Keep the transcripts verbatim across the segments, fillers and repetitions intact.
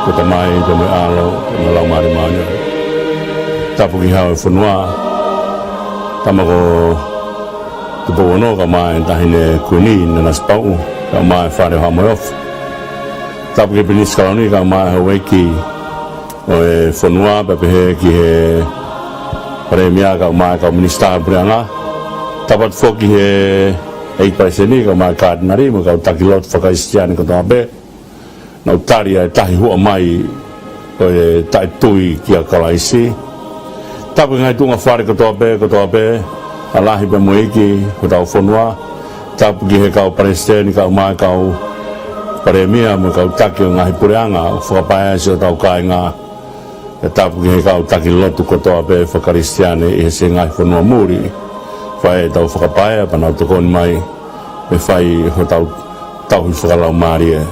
Ko e Tamai, ko e ʻAlo, ko e Laumālie Māʻoniʻoni. Tapu ki Hau e fonua, tama ko Tupou Ono, kae ʻumaʻā e Taʻahine Kuini Nanasipauʻu, kae ʻumaʻā e Fale ʻo Haʻa Moheofo. Tapu ki he Pilinisi Kalauni, kae ʻumaʻā e houʻeiki ʻo e fonua, pea pehē ki he Palēmia, kae ʻumaʻā e kau Minisitā Puleʻanga. Tapu atu foki ki he ʻEiki Palesiteni, kae ʻumaʻā e Katinali, mo e kau taki lotu faka-Kalisitiane kotoa pē. Naʻa nau tali ʻa e tahi huʻa mai ʻo e taʻetui kia Kalaisi. Tapu ki he ngaahi tuʻunga fale kotoa pē, kotoa pē, ʻa e lahi pea mo e iiki hotau fonua. Tapu ki he kau palesiteni, kau mai, kau palēmia mo e kau taki ʻo e ngaahi puleʻanga ʻoku fakapaea siʻotau kāinga. Pea tapu ki he kau taki lotu kotoa pē faka-Kalisitiane ʻi he siʻi ngaahi fonua muli. Fai ʻetau fakapaea pea nau tokoni mai ʻo fai hotau tauhi fakalaumālie.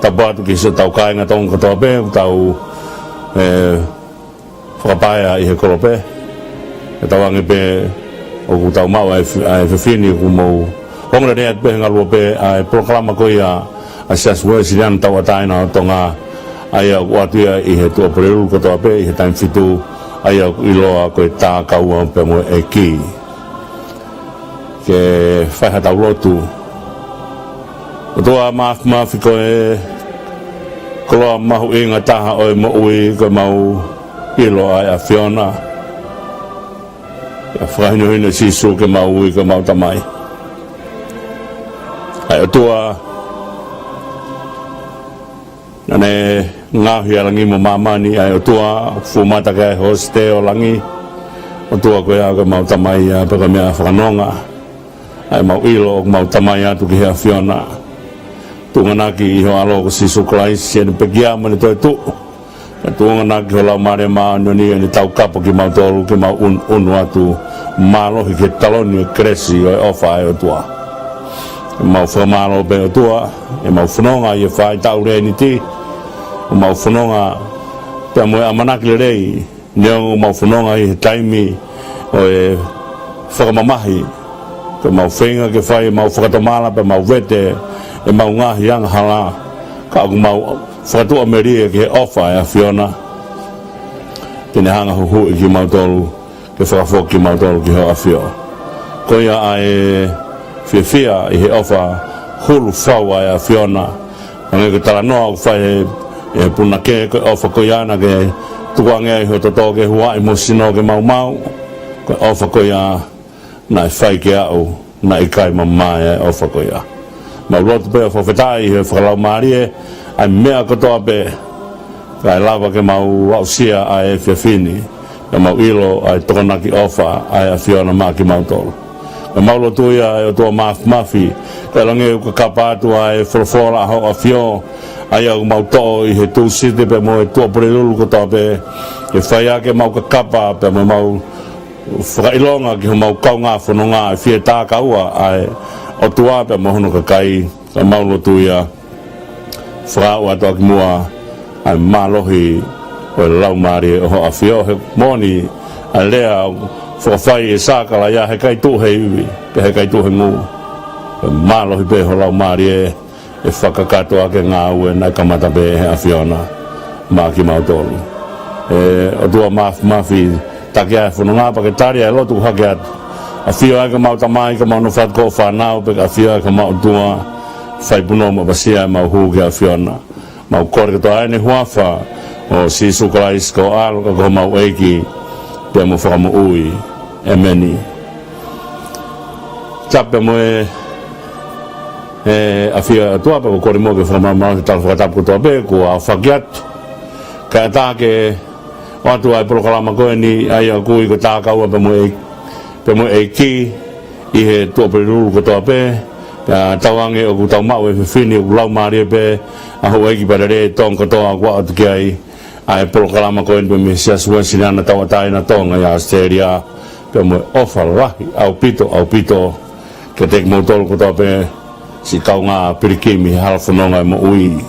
Tapu atu ki siʻotau kāinga Tonga kotoa pē, ʻoku tau, ē, fakapaea ʻi he kolope. Pea tauange pē ʻoku tau maʻu ʻa e fi-, ʻa e efiafi ni ʻoku mou ongoʻi lelei atu pē he ngaluope ʻa e polokalama ko ia ʻa e Siasi Uēsiliana Tauʻatāina ʻo Tonga, ʻa ia ʻoku ʻoatu ia ʻi he Tuʻapulelulu kotoa pē ʻi he taimi fitu, ʻa ia ʻoku ʻiloa ko e Tākaua pea mo e ʻEiki. Ke fai haʻatau lotu. ʻOtua Māfimafi, ko e koloa mahuʻinga taha ʻo e moʻui, ko ʻemau ʻilo ʻa e ʻAfiona. ʻA e fakahinohino ʻa Sīsū ke mau ui ko ʻemau Tamai. ʻA e ʻOtua naʻa ne ngaohi ʻa langi mo māmani, ʻa e ʻOtua fuʻu mata ki ai e hosite ʻo langi. ʻOtua, ko ia ko ʻemau Tamai ia, pea ko e meʻa fakanonga ʻa ʻemau ʻilo ʻoku mau tamai atu ki he ʻAfiona. Tuʻunga ʻaki ʻi ho ʻAlo ko Sīsū Kalaisi, ʻene pekia mo ʻene toetuʻu. Pea tuʻunga ʻaki ho Laumālie Māʻoniʻoni, ʻene taukapo kimautolu ke mau ʻun-, ʻunu atu mālohi ki he taloni ʻo e kelesi ʻo e ʻofa ʻa e ʻOtua. ʻOku mau fakamālō pē ʻOtua, ʻemau fononga ʻi he faʻahitaʻu Lēniti. ʻOku mau fononga pea mo e ʻamanaki lelei, neongo ʻoku mau fononga ʻi he taimi ʻo e fakamamahi, ka ʻoku mau feinga ke fai ʻemau fakatomala pea mau vete ʻemau ngaahi angahala, ka ʻoku mau fakatuʻamelie ki he ʻofa ʻa e ʻAfiona, ke ne hanga ʻo huhuʻi kimautolu, ke fakafoki kimautolu ki ho ʻAfio. Ko ia ʻa e fiefia ʻi he ʻofa hulu fau ʻa e ʻAfiona. Hangē ko e talanoa ʻoku fai ʻe he, ʻe he punake, ko e ʻofa ko ia naʻa ke tukuange ai ho toto ke huaʻi mo ho sino ke maumau. Ko e ʻofa ko ia naʻe fai kiate au, naʻe ʻikai mamae ʻa e ʻofa ko ia. Mau lotu pē ʻo fakafetaʻi ʻi he fakalaumālie ʻa e meʻa kotoa pē, kae lava ke mau aʻusia ʻa e efiafi ni, ka mau ʻilo ʻa e tokonaki ʻofa ʻa e ʻAfiona maʻa kimautolu. Ka mau lotu ia ʻe ʻOtua Māfimafi, ko e langi ʻoku kakapa atu ʻa e folofola ʻa ho ʻAfio, ʻa ia ʻoku mau toʻo ʻi he Tūsite pea mo e Tuʻapulelulu kotoa pē, ke fai ʻaki ʻemau kakapa pea mo ʻemau fakaʻilonga ki homau kaungā fononga ʻa e fie tākaua ʻa e ʻOtua pea mo hono kakai. Ka mau lotu ia, fakaaʻu atu ʻaki muʻa ʻa e mālohi ʻo e Laumālie ʻo ho ʻAfio, he moʻoni ʻa e lea ʻoku fakafai ʻe Sakalaia, he ʻikai tuʻu he ivi, pea he ʻikai tuʻu he ngū. Ko e mālohi pē ho Laumālie ʻe fakakakato ʻaki e ngāue naʻe kamata pē ʻe he ʻAfiona maʻa kimautolu. ʻE ʻOtua Māfimafi, taki ʻa e fononga pea ke tali ʻa e lotu ʻoku hake atu. ʻAfio ai ko ʻemau tamai, ko ʻemau nofo atu ko e fānau, pea ke ʻafio ai ko ʻemau ʻOtua, fai punou mo ʻapasia ʻemau hū ki he ʻAfiona. Mau kole kotoa ʻi he huafa ʻo Sīsū Kalaisi ko ho ʻAlo, ka ko homau ʻEiki pea mo e Fakamoʻui. ʻEmeni. Tapu pea mo e, ʻe, ʻAfio ʻa e ʻOtua, pea ʻoku ou kole muʻa ke fakamalumalu he tala fakatapu kotoa pē kuo aofaki atu. Kae ʻatā ke ʻoatu ʻa e polokalama ko eni, ʻa ia ʻoku ui ko e Tākaua pea mo e ʻEi-, pea mo e ʻEiki, ʻi he Tuʻapulelulu kotoa pē. Pea tauange ʻoku tau maʻu e efiafi ni ʻoku laumālie pē ʻa houʻeiki pea lelei ʻa Tonga kotoa ʻoku aʻu atu ki ai ʻa e polokalama ko eni pē mei he Siasi Uēsiliana Tauʻatāina ʻo Tonga ʻi ʻAositelēlia, pea mo e ʻofa lahi ʻaupito, ʻaupito kiate kimoutolu kotoa pē siʻi kaungā pilikimi he hala fononga ʻo e moʻui.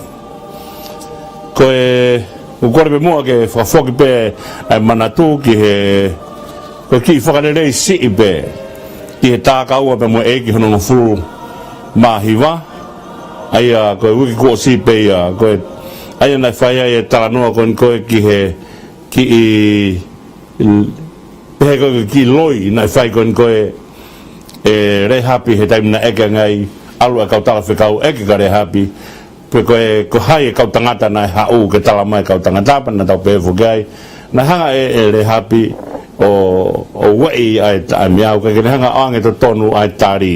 Ko e, ʻoku ou kole pē muʻa ke fakafoki pē ʻa e manatu ki he, ko e kiʻi fakalelei siʻi pē ki he Tākaua pea mo e ʻEiki hono hongofulu mā hiva, ʻa ia ko e uike kuo ʻosi pē ia, ko e, ʻa ia naʻe fai ai e talanoa ko eni ko e ki he, kiʻi, pehē ko e kiʻi loi naʻe fai ko eni ko e, ʻe Lēhapi he taimi naʻe ʻeke ange ai, ʻalu ʻa e kau talafekau ʻeke kia Lēhapi pe ko e, ko hai e kau tangata naʻe haʻu ke tala mai e kau tangata, pea naʻa tau pehē foki ai, naʻe hanga ʻe, ʻe Lēhapi ʻo, ʻo ueʻi ʻa e ta-, ʻa e meʻa ʻoku ʻikai ke ne hanga ʻo ʻoange totonu ʻa e tali.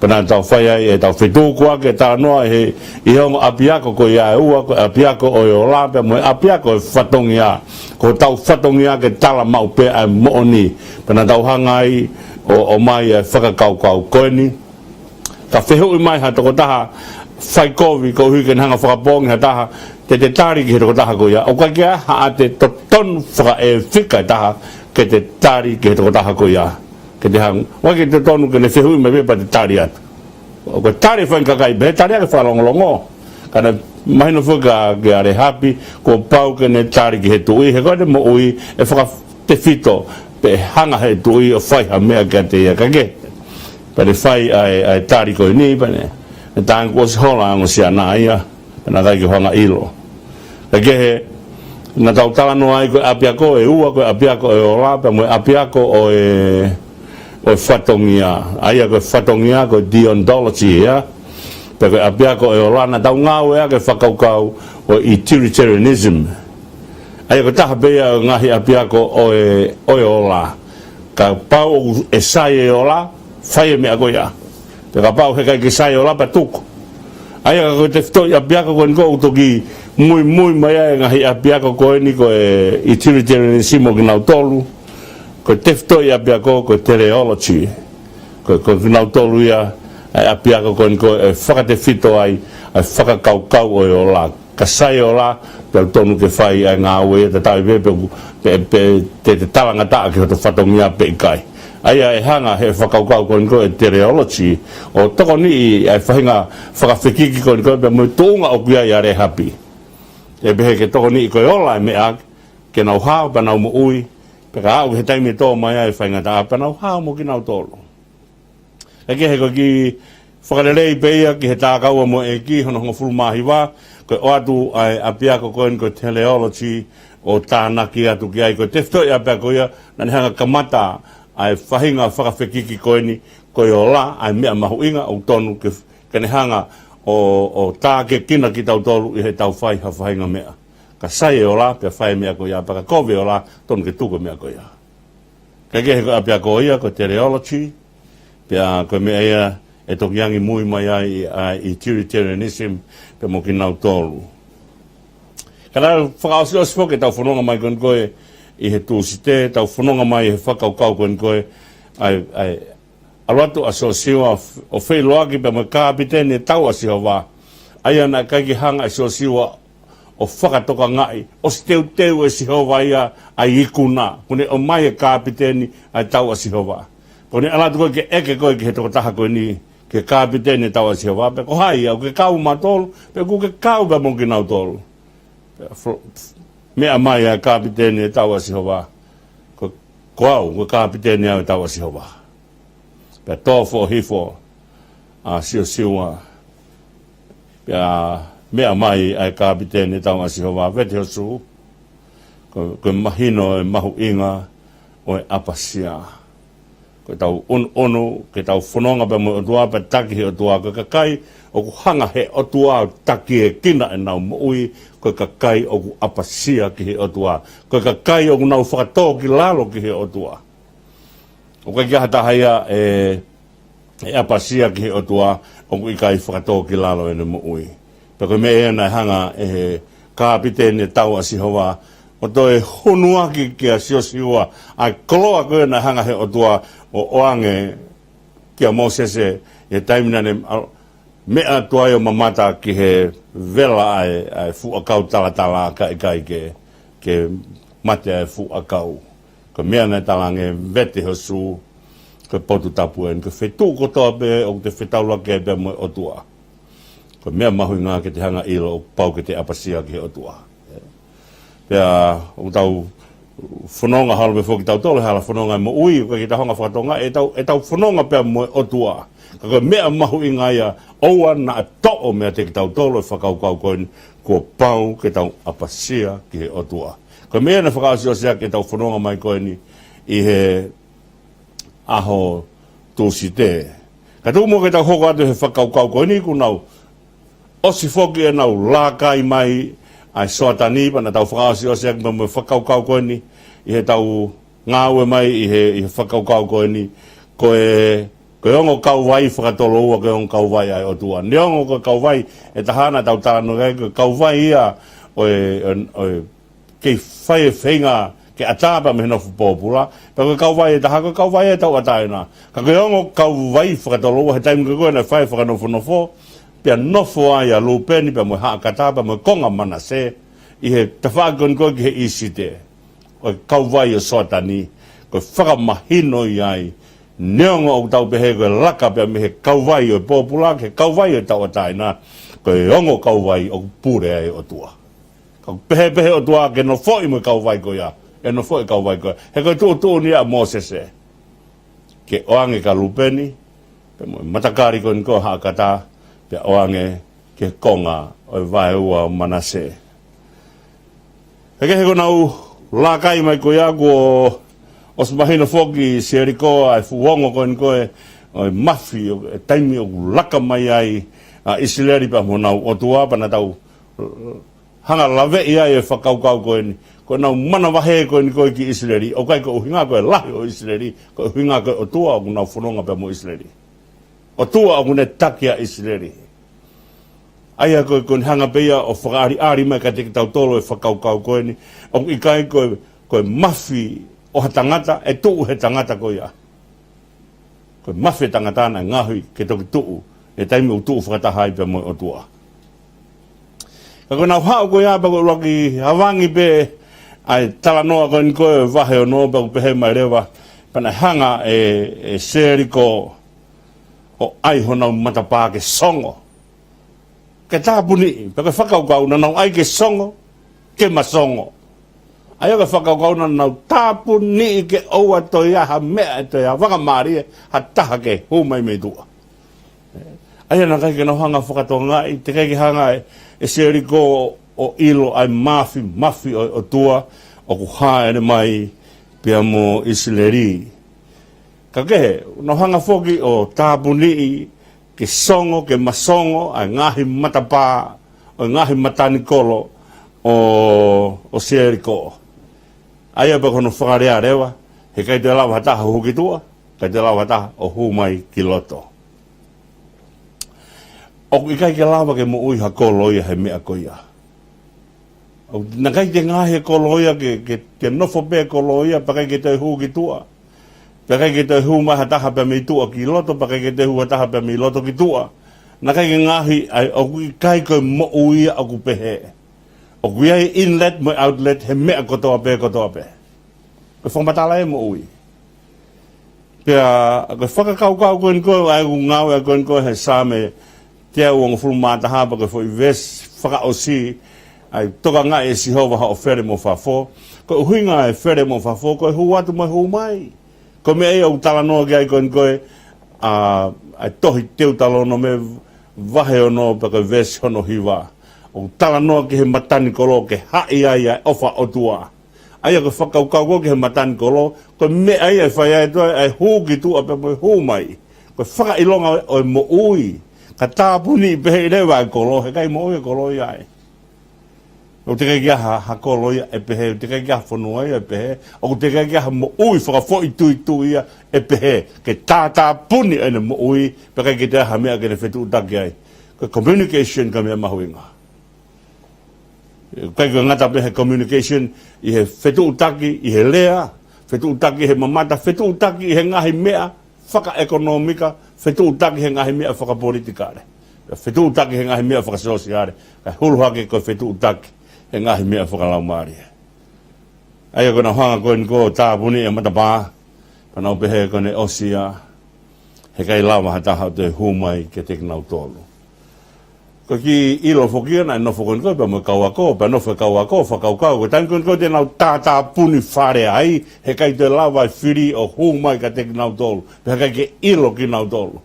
Pea naʻa tau fai ai ʻetau fetukuaki e talanoa ʻi he, ʻi he ongo ʻapiako ko ia ʻe ua, ko e ʻapiako ʻo e ola pea mo e ʻapiako ʻo e fatongia. Ko hotau fatongia ke tala maʻu pē ʻa e moʻoni. Pea naʻa tau hanga ai ʻo, ʻomai e fakakaukau ko eni. Ka fehuʻi mai ha tokotaha fai kovi koeʻuhi ke ne hanga ʻo fakapoongi ha taha, te te tali ki he tokotaha ko ia. ʻOku ʻikai ke ʻi ai haʻate totonu fakaʻefika ʻe taha ke te tali ki he tokotaha ko ia. Ke te hanga, ʻoku ʻikai ke totonu ke ne fehuʻi mai pē pea te tali atu. ʻOku tali e faʻahinga kakai pehē, tali ʻaki e fakalongolongo. Ka naʻe mahino foki kia Lēhapi, kuo pau ke ne tali ki he tuʻi, he ko ʻene moʻui ʻe fakatefito, pe ʻe hanga he tuʻi ʻo fai ha meʻa kiate ia. Ka ke, pea ne fai ʻa e, ʻa e tali ko eni, pea ne, ne tangu ʻosi hola ango siana ia, pea naʻe ʻikai ke hanga ʻilo. Ka ke he, naʻa tau talanoa ai ko e ʻapiako ʻe ua, ko e ʻapiako ʻo e ola, pea mo e ʻapiako ʻo e, ʻo e fatongia. ʻA ia ko e fatongia, ko e deontology ia. Pea ko e ʻapiako ʻo e ola, naʻa tau ngāueʻaki e fakakaukau ʻo e utilitarianism. ʻA ia ko e taha pē ia ʻo e ngaahi ʻapiako ʻo e, ʻo e ola. Kapau ʻoku sai e ola, fai e meʻa ko ia. Pea kapau he ʻikai ke sai e ola pea tuku. ʻA ia ka ko e tefitoʻi ʻapiako ko eni ʻoku toki muimui mai ai e ngaahi ʻapiako ko eni ko e utilitarianism ʻo kinautolu. Ko e tefitoʻi ʻapiako ko e teleology. Ko, ko kinautolu ia, ʻa e ʻapiako ko eni ʻoku fakatefito ai ʻa e fakakaukau ʻo e ola. Ka sai e ola, pea ʻoku tonu ke fai ʻa e ngāue ia, tatau ai pē pe, pe, pe te, te talangataʻa ki hoto fatongia pe ʻikai. ʻA ia ʻe hanga he fakakaukau ko eni ko e teleology ʻo tokoniʻi ʻa e faʻahinga fakafekiki ko eni ko e pea mo e tuʻunga ʻoku ʻi ai ʻa Lēhapi. ʻE pehē ke tokoniʻi ko e ola e meʻa, ke nau hao pea nau moʻui, pea ka aʻu ki he taimi ʻe tō mai ai e faingataʻa pea nau hao mo kinautolu. ʻE kehe ko e kiʻi fakalelei pē ia ki he tā kaua mo e ʻEiki hono hongofulu mā hiva, ko e ʻoatu ʻa e ʻapiako ko eni ko e teleology ʻo tānaki atu ki ai ko e tefitoʻi ʻapiako ia, naʻa ne hanga ʻo kamata ʻa e faʻahinga fakafekiki ko eni, ko e ola ʻa e meʻa mahuʻinga ʻoku tonu ke, ke ne hanga ʻo, ʻo tākiekina kitautolu ʻi heʻetau fai ha faʻahinga meʻa. Ka sai e ola, pea fai e meʻa ko ia, pea ka kovi e ola, tonu ke tuku e meʻa ko ia. Ka ke he ko e ʻapiako ia, ko e teleology, pea ko e meʻa ia ʻe toki angi mui mai ai ʻa e utilitarianism pea mo kinautolu. Ka naʻe fakaʻosiʻosi foki ʻetau fononga mai ko eni ko e ʻi he Tūsite, tau fononga mai he fakakaukau ko eni ko e ʻa e, ʻa e ʻalu atu ʻa Siosiua ʻo feʻiloaki pea mo e kāpiteni e tau ʻa Sihova. ʻA ia naʻe ʻikai ke hanga ʻe Siosiua ʻo fakatokangaʻi, ʻosi teuteu ʻe Sihova ia ʻa e ikuna, kuo ne ʻomai e kāpiteni ʻa e tau ʻa Sihova. Kuo ne ʻalu atu ko ē ke ʻeke ko ē ki he tokotaha ko eni, ki he kāpiteni e tau ʻa Sihova, pe ko hai ia, ʻoku ke kau mautolu, pe ʻoku ke kau pea mo kinautolu. Pea fo-, meʻa mai ʻa e kāpiteni e tau ʻa Sihova, ko, ko au, ko e kāpiteni au e tau ʻa Sihova. Pea tō foʻohifo ʻa Siosiua, pea meʻa mai ʻa e kāpiteni e tau ʻa Sihova, vete ho sū, ko, ko e mahino e mahuʻinga ʻo e ʻapasia. Ko ʻetau ʻunuʻunu, ke tau fononga pea mo e ʻOtua, pea taki he ʻOtua, ko e kakai ʻoku hanga he ʻOtua ʻo takiekina ʻenau moʻui, ko e kakai ʻoku ʻapasia ki he ʻOtua, ko e kakai ʻoku nau fakatō ki lalo ki he ʻOtua. ʻOku ʻikai ke ʻi ai ha taha ia ʻe, ʻe ʻapasia ki he ʻOtua ʻoku ʻikai fakatō ki lalo ʻene moʻui. Pea ko e meʻa ia naʻe hanga ʻe he kāpiteni e tau ʻa Sihova ʻo toe hunuaki kia Siosiua ʻa e koloa ko ē naʻe hanga he ʻOtua ʻo ʻoange kia Mōsese ʻi he taimi naʻa ne, ʻa, meʻa atu ai ʻo mamata ki he vela ʻa e, ʻa e fuʻu ʻakau talatala ka ʻikai ke, ke mate ʻa e fuʻu ʻakau. Ko e meʻa naʻe talaange vete ho sū, ko e potu tapu eni, ko e feituʻu kotoa pē ʻoku te fetaulaki ai pea mo e ʻOtua. Ko e meʻa mahuʻinga ke te hanga ʻilo ʻoku pau ke te ʻapasia ki he ʻOtua. Pea ʻoku tau fononga holo pē foki tautolu, hala fononga e moʻui, ʻoku ʻikai ke tau hanga fakatokangaʻi ʻetau, ʻetau fononga pea mo e ʻOtua. Ka ko e meʻa mahuʻinga ia, ʻoua naʻa toʻo meiate kitautolu e fakakaukau ko eni, kuo pau ke tau ʻapasia ki he ʻOtua. Ko e meʻa naʻe fakaʻosiʻosi ʻaki ʻetau fononga mai ko eni ʻi he ʻaho Tūsite. Ka tuku muʻa ke tau hoko atu he fakakaukau ko eni kuo nau ʻosi foki ʻenau lākai mai ʻa e Soatani pea naʻa tau fakaʻosiʻosi ʻaki pea mo e fakakaukau ko eni ʻi heʻetau ngāue mai ʻi he, ʻi he fakakaukau ko eni ko e, Ko e ongo kauvai fakatoloua, ko e ongo kauvai ʻa e ʻOtua. Neongo ko e kauvai ʻe taha naʻa tau talanoa ki ai, ko e kauvai ia ʻo e, ʻo e, ʻo e kei fai e feinga ke ʻatā pea mei he nofo pōpula, pea ko e kauvai ʻe taha ko e kauvai ʻa e tauʻatāina. Ka ko e ongo kauvai fakatoloua he taimi ko ē naʻe fai e fakanofonofo, pea nofo ai ʻa Lūpeni pea mo e haʻa Kata pea mo e konga Manase, ʻi he tafaʻaki ko eni ko ē ki he ʻIsite, ʻo e kauvai ʻo Soatani, ko e fakamahino ia ai, neongo ʻoku tau pehē ko e laka pea mei he kauvai ʻo e pōpula ki he kauvai ʻo e tauʻatāina, ko e ongo kauvai ʻoku pule ai e ʻOtua. Ka ʻoku pehē pē ʻe he ʻOtua ke nofoʻi mo e kauvai ko ia, ʻe nofoʻi e kauvai ko ia. He ko e tuʻutuʻuni ia ʻa Mōsese ke ʻoange kia Lūpeni, pea mo e matakali ko eni ko e haʻa Kata, pea ʻoange ki he konga ʻo e vaeua ʻo Manase. He kehe ko ʻenau laka mai ko ia kuo ʻosi mahino foki ʻi Seliko ʻa e fuʻu ongo ko eni ko ē ʻo e mafi, ʻo e taimi ʻoku laka mai ai ʻa ʻIsileli pea mo honau ʻOtua, pea naʻa tau hanga ʻo laveʻi ai e fakakaukau ko eni. Ko ʻenau manavahē ko eni ko ē ki ʻIsileli, ʻoku ʻikai ko e ʻuhinga ko e lahi ʻo ʻIsileli, ko e ʻuhinga ko e ʻOtua ʻoku nau fononga pea mo ʻIsileli. ʻOtua ʻoku ne taki ʻa ʻIsileli. ʻA ia ko e, ko eni hanga pē ia ʻo fakaʻaliʻali mai kiate kitautolu e fakakaukau ko eni, ʻoku ʻikai ko e, ko e mafi ʻo ha tangata, ʻe tuʻu he tangata ko ia. Ko e mafi e tangata naʻe ngaohi ke toki tuʻu, he taimi ʻoku tuʻu fakataha ai pea mo e ʻOtua. Ka ko ʻenau haʻu ko ia pea ko e ʻuluaki havangi pē ʻa e talanoa ko eni ko e vahe ono pea ʻoku pehē mai leva, pea naʻe hanga ʻe, ʻe Seliko ʻo ʻai honau matapā ke songo. Ke tāpuniʻi, pea ko e fakakaukau naʻa nau ʻai ke songo, ke masongo. ʻA ia ko e fakakaukau naʻa nau tāpuniʻi ke ʻoua toe ʻi ai ha meʻa ʻe toe ʻi ai ha fakamālie, ha taha ke hū mai mei tuʻa. ʻA ia naʻe ʻikai ke nau hanga ʻo fakatokangaʻi, teʻeki ke hanga ʻe, ʻe Seliko ʻo ʻilo ʻa e mafi, mafi ʻo, ʻOtua, ʻoku hāʻele mai pea mo ʻIsileli. Ka kehe, nau hanga foki ʻo tāpuniʻi, ke songo, ke masongo, ʻa e ngaahi matapā, ʻo e ngaahi matanikolo ʻo, ʻo Seliko. ʻA ia pea ko hono fakalea leva, heʻikai toe lava ha taha ʻo hū ki tuʻa, ʻikai toe lava ha taha ʻo hū mai ki loto. ʻOku ʻikai ke lava ke moʻui ha kolo ia he meʻa ko ia. ʻOku, naʻe ʻikai ke ngaohi e kolo ia ke, ke, ke nofo pē kolo ia, pea ʻikai ke toe hū ki tuʻa. Pea ʻikai ke toe hū mai ha taha pea mei tuʻa ki loto, pea ʻikai ke toe hū ha taha pea mei loto ki tuʻa. Naʻe ʻikai ke ngaohi, ʻa e, ʻoku ʻikai ko e moʻui ia ʻoku pehē. ʻOku ʻi ai e inlet mo e outlet he meʻa kotoa pē, kotoa pē. Ko e fakamatala ia e moʻui. Pea, ko e fakakaukau ko eni ko ē, ʻa ʻeku ngāue ko eni ko ē he Saame teau hongofulu mā taha pea ko e foʻi veesi fakaʻosi, ʻa e tokangaʻi ʻe Sihova hoʻo fele mo fafo. Ko e ʻuhinga e fele mo fafo, ko e hū atu mo e hū mai. Ko e meʻa ia ʻoku talanoa ki ai ko eni ko ē, ʻa, ʻa e tohi Teutalōnome vahe ono pea ko e veesi hono hiva. ʻOku talanoa ki he matanikolo ke haʻi ai ʻa e ʻofa ʻOtua. ʻA ia ko e fakakaukau ko ē ki he matanikolo, ko e meʻa ia ʻe fai ai ʻa e toe, ʻa e hū ki tuʻa pea mo e hū mai. Ko e fakaʻilonga ʻo e moʻui, ka tāpuniʻi pehē leva e kolo, heʻikai moʻui e kolo ia ai. ʻOku teʻeki ke ʻi ai ha, ha kolo ia ʻe pehē, ʻoku teʻeki ke ʻi ai ha fonua ia ʻe pehē, ʻoku teʻeki ke ʻi ai ha moʻui fakafoʻituitui ia ʻe pehē, ke tātāpuni ʻene moʻui, pea ʻikai ke toe ʻi ai ha meʻa ke ne fetuʻutaki ai. Ko e communication ko e meʻa mahuʻinga. ʻIkai ke ngata pē he communication, ʻi he fetuʻutaki, ʻi he lea, fetuʻutaki ʻi he mamata, fetuʻutaki ʻi he ngaahi meʻa fakaʻekonōmika, fetuʻutaki he ngaahi meʻa fakapolitikale. Fetuʻutaki he ngaahi meʻa fakasōsiale, kae hulu hake ko e fetuʻutaki he ngaahi meʻa fakalaumālie. ʻA ia ko ʻenau hanga ko eni ko ē ʻo tāpuniʻi e matapā, pea nau pehē ko ʻene ʻosi ia, heʻikai lava ha taha ʻo toe hū mai kiate kinautolu. Ko e kiʻi ʻilo foki ia naʻe nofo ko eni ko ē pea mo e kau ako, pea nofo e kau ako, fakakaukau, ko e taimi ko eni ko ē te nau tātāpuni fale ai, heʻikai toe lava e fili ʻo hū mai kiate kinautolu, pea heʻikai ke ʻilo kinautolu.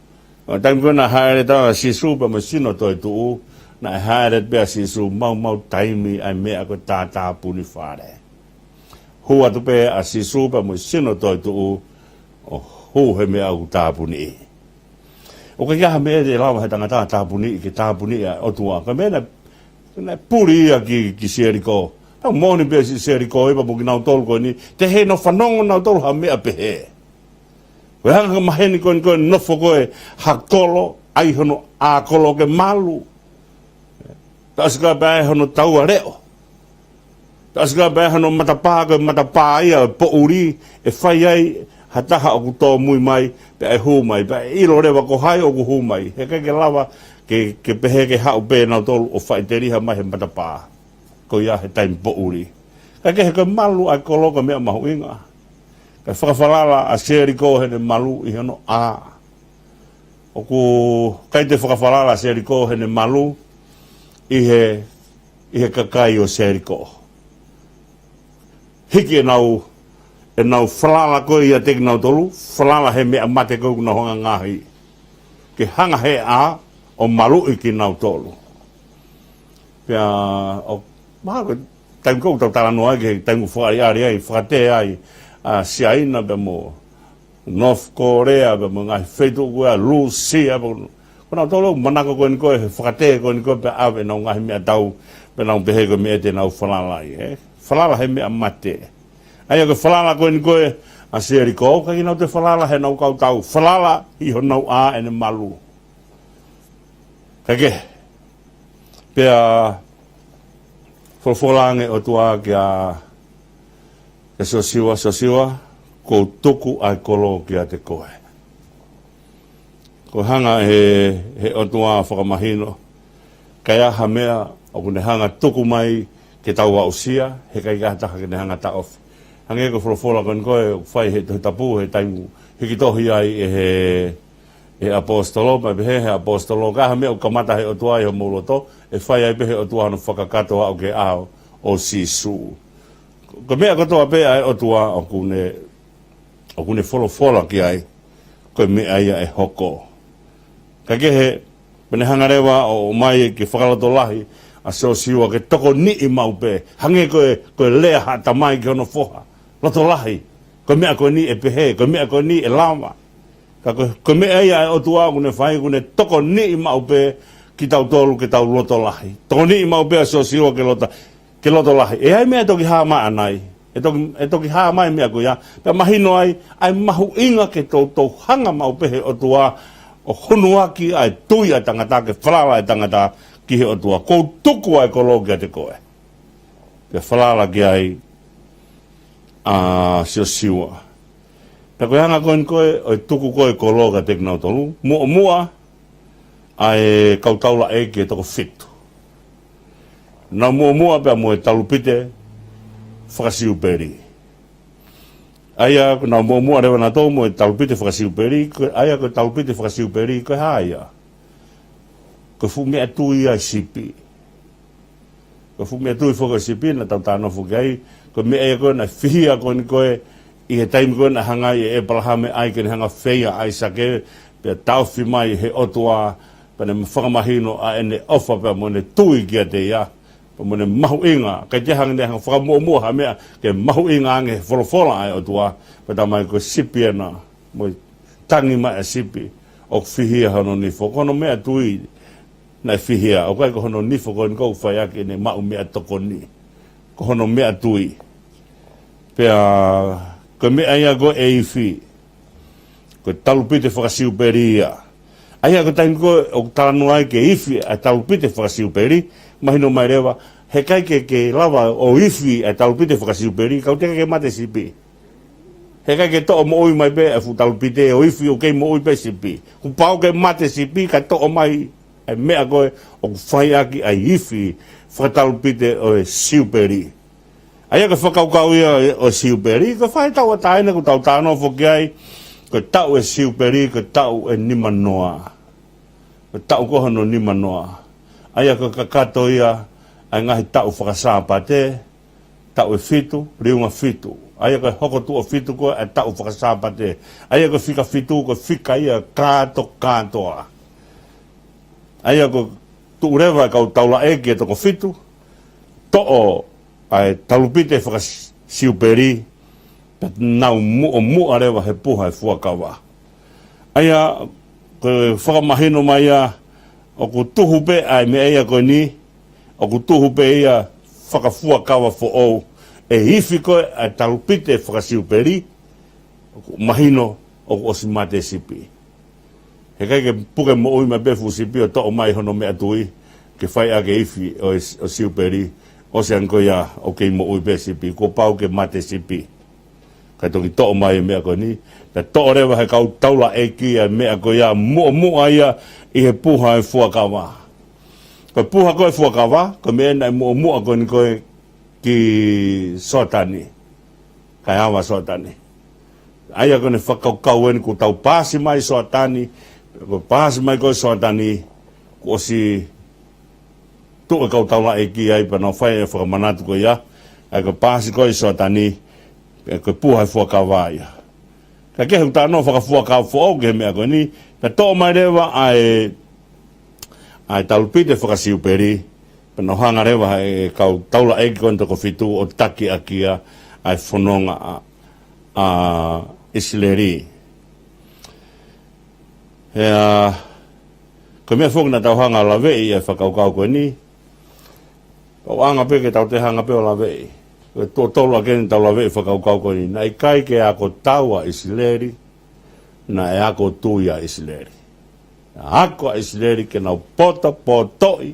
Ko e taimi ko ē naʻe haʻele atu ʻa Sīsū pea mo e sino toetuʻu, naʻe haʻele pē ʻa Sīsū maumau taimi ʻa e meʻa ko e tātāpuni fale. Hū atu pē ʻa Sīsū pea mo e sino toetuʻu ʻo hū he meʻa ʻoku tāpuniʻi. ʻOku ʻikai ha meʻa ʻe lava he tangata ʻo tāpuniʻi, ke tāpuniʻi ʻa e ʻOtua. Ko e meʻa naʻe, naʻe puli ia ki, ki Seliko. Pea moʻoni pē ʻa Seliko ia pea mo kinautolu ko eni, teʻeki ke nau fanongo nautolu ha meʻa pehē. Ko e hanga maheni ko eni ko e nofo ko e ha kolo, ʻai hono ʻā kolo ke malu. Taʻosi ka pea ʻai hono taua leʻo. Taʻosi ka pea ʻai hono matapā ko e matapā ia ʻo e poʻuli, ʻe fai ai ha taha ʻoku tōmui mai, pea ʻe hū mai, pea ʻe ʻilo leva ko hai ʻoku hū mai. He ʻikai ke lava ke, ke pehē ke haʻu pē nautolu ʻo faʻiteliha mai he matapā. Ko ia he taimi poʻuli. Ka ke he ko e malu ʻa e kolo ko e meʻa mahuʻinga. Ka fakafalala ʻa Selikō heʻene malu ʻi hono ʻā. ʻOku ʻikai te fakafalala ʻa Selikō heʻene malu ʻi he, ʻi he kakai ʻo Selikō. Hiki ʻenau, ʻenau falala ko ia ʻiate kinautolu, falala he meʻa mate ko ē ʻoku nau hanga ngaohi. Ke hanga he ʻā ʻo maluʻi kinautolu. Pea, ʻo, mahalo ko e taimi ko ē ʻoku tau talanoa ai, ki he taimi ʻoku fakaʻaliʻali ai, fakatē ai ʻa Siaina pea mo North Korea, pea mo e ngaahi feituʻu ko ē ʻa Lūsia, pea ko, ko nautolu ʻoku manako ko eni ko ē he fakatē ko eni ko ē pea ʻave ʻenau ngaahi meʻatau, pea nau pehē ko e meʻa te nau falala ai, ē? Falala he meʻa mate. ʻA ia ko e falala ko eni ko ē ʻa Selikō, ʻikai ke nau toe falala heʻenau kau tau, falala ʻi honau ʻā ʻene malu. Ka ke, pea folofola ange ʻOtua kia, kia Siosiua, Siosiua, kuo u tuku ʻa e kolo kiate koe. Ko e hanga he, he ʻOtua fakamahino, ka ʻi ai ha meʻa ʻoku ne hanga tuku mai ke tau aʻusia, he ʻikai ke ʻi ai ha taha ke ne hanga taʻofi. Hangē ko e folofola ko eni ko ē ʻoku fai he Tohi Tapu, he taimi ʻoku hiki tohi ai ʻe he, ʻe he ʻaposetolo, pea pehē he ʻaposetolo, ka ʻi ai ha meʻa ʻoku kamata he ʻOtua ʻi homou loto, ʻe fai ai pē he ʻOtua hono fakakakato aʻu ki he ʻao ʻo Sīsū. Ko e meʻa kotoa pē ʻa e ʻOtua ʻoku ne, ʻoku ne folofola ki ai, ko e meʻa ia ʻe hoko. Ka ke he, pea ne hanga leva ʻo ʻomai ke fakalotolahi ʻa Siosiua ke tokoniʻi maʻu pē, hangē ko e, ko e lea ha tamai ki hono foha. Lotolahi, ko e meʻa ko eni ʻe pehē, ko e meʻa ko eni ʻe lava. Ka ko, ko e meʻa ia ʻa e ʻOtua ʻoku ne fai, ʻoku ne tokoniʻi maʻu pē kitautolu ke tau loto lahi. Tokoniʻi maʻu pē ʻa Siosiua ke loto, ke loto lahi. ʻE ʻi ai meʻa ʻe toki hā mai ʻanai. ʻE toki, ʻe toki hā mai meʻa ko ia. Pea mahino ai, ʻa e mahuʻinga ke toutou hanga maʻu pē he ʻOtua ʻo hunuaki ʻa e tui ʻa e tangata, ke falala ʻa e tangata ki he ʻOtua. Kuo u tuku ʻa e kolo kiate koe. Pea falala ki ai ʻa Siosiua. Pea ko e anga ko eni ko ē ʻo e tuku ko ē kolo kiate kinautolu, muʻomuʻa ʻa e kau taulaʻeiki ʻe toko fitu. Nau muʻomuʻa pea mo e talupite fakasiupeli. ʻA ia, ko ʻenau muʻomuʻa leva nautolu mo e talupite fakasiupeli, ko, ʻa ia ko e talupite fakasiupeli, ko e hā ia? Ko e fuʻu meʻatui ʻa e sipi. Ko e fuʻu meʻatui foki ʻo e sipi naʻa tau talanoa ki ai, ko e meʻa ia ko ē naʻe fihia ko eni ko ē ʻi he taimi ko ē naʻe hanga ai ʻe ʻEpalahame ʻai ke ne hanga feia ʻa ʻAisake, pea taʻofi mai he ʻOtua, pea ne fakamahino ʻa ʻene ʻofa pea mo ʻene tui kiate ia, pea mo ʻene mahuʻinga, ʻikai te hanga ne hanga fakamuʻomuʻa ha meʻa ke mahuʻinga ange he folofola ʻa e ʻOtua, pea talamai ko e sipi ena, mo e tangi mai ʻa e sipi, ʻoku fihia hono nifo, ko hono meʻatui, naʻe fihia, ʻoku ʻikai ko hono nifo ko eni ʻoku fai ʻaki ʻene maʻu meʻatokoni. Ko hono meʻatui. Pea, ko e meʻa ia ko ē ʻe ifi. Ko e talupite fakasiupeli ia. ʻA ia ko e taimi ko ē ʻoku talanoa ai ke ifi ʻa e talupite fakasiupeli, mahino mai leva, he ʻikai ke, ke lava ʻo ifi ʻa e talupite fakasiupeli, ka ʻoku teʻeki ke mate sipi. He ʻikai ke toʻo moʻui mai pē ʻa e fuʻu talupite ʻo ifi ʻoku kei moʻui pē sipi. Kuo pau ke mate sipi ka toʻo mai ʻa e meʻa ko ē ʻoku fai ʻaki ʻa e ifi fakatalupite ʻo e siupeli. ʻA ia ko e fakakaukau ia ʻo e siupeli, ko e faʻahi tauʻatāina ʻoku tau talanoa foki ai, ko e taʻu ʻo e siupeli, ko e taʻu ʻe nimanoa. Ko e taʻu ko hono nimanoa. ʻA ia ko e kakato ia ʻa e ngaahi taʻu fakasāpate, taʻu ʻe fitu, liunga fitu. ʻA ia ko e hoko tuʻo fitu ko ē ʻa e taʻu fakasāpate. ʻA ia ko e fika fitu, ko e fika ia kātokātoa. ʻA ia ko e tuʻu leva ʻa e kau taulaʻeiki ʻe toko fitu, toʻo ʻa e talupite fakasiupeli, pea nau muʻomuʻa leva he puha ʻo e fuakava. ʻA ia, ko e fakamahino mai ia, ʻoku tuhu pē ʻa e meʻa ia ko eni, ʻoku tuhu pē ia fakafuakava foʻou, ʻe ifi ko ē ʻa e talupite fakasiupeli, ʻoku mahino, ʻoku ʻosi mate sipi. He ʻikai ke puke moʻui mai pē fuʻu sipi ʻo toʻo mai hono meʻatui, ke fai ʻaki e ifi ʻo e, ʻo e siupeli, ʻosi ange ko ia ʻoku kei moʻui pē sipi, kuo pau ke mate sipi. Kae toki toʻo mai e meʻa ko eni, pea toʻo leva he kau taulaʻeiki ʻa e meʻa ko ia muʻomuʻa ia ʻi he puha e fuakava. Ko e puha ko e fuakava, ko e meʻa naʻe muʻomuʻa ko eni ko e ki Soatani. Kae ava Soatani. ʻA ia ko ʻene fakakaukau eni kuo tau paasi mai Soatani, ko e paasi mai ko e Soatani, kuo ʻosi tuʻu e kau taulaʻeiki ai pea nau fai e fakamanatu ko ia, ʻa ia ko e paasi ko e Soatani, ʻa ia ko e puha e fuakava ia. Ka ke hu tano fakafuakava foʻou ki he meʻa ko eni, pea toʻo mai leva ʻa e, ʻa e talupite fakasiupeli, pea nau hanga leva ʻe he kau taulaʻeiki ko eni toko fitu ʻo taki ʻaki ia ʻa e fononga ʻa, ʻa ʻIsileli. He ʻa, ko e meʻa foki naʻa tau hanga ʻo laveʻi ʻa e fakakaukau ko eni, ʻo anga pē ke tau te hanga pē ʻo laveʻi. Ko e tuʻo tolu ʻa eni tau laveʻi fakakaukau ko eni. Naʻe ʻikai ke ako tau ʻa ʻIsileli, naʻe ako tui ʻa ʻIsileli. Naʻe ako ʻa ʻIsileli ke nau potopotoʻi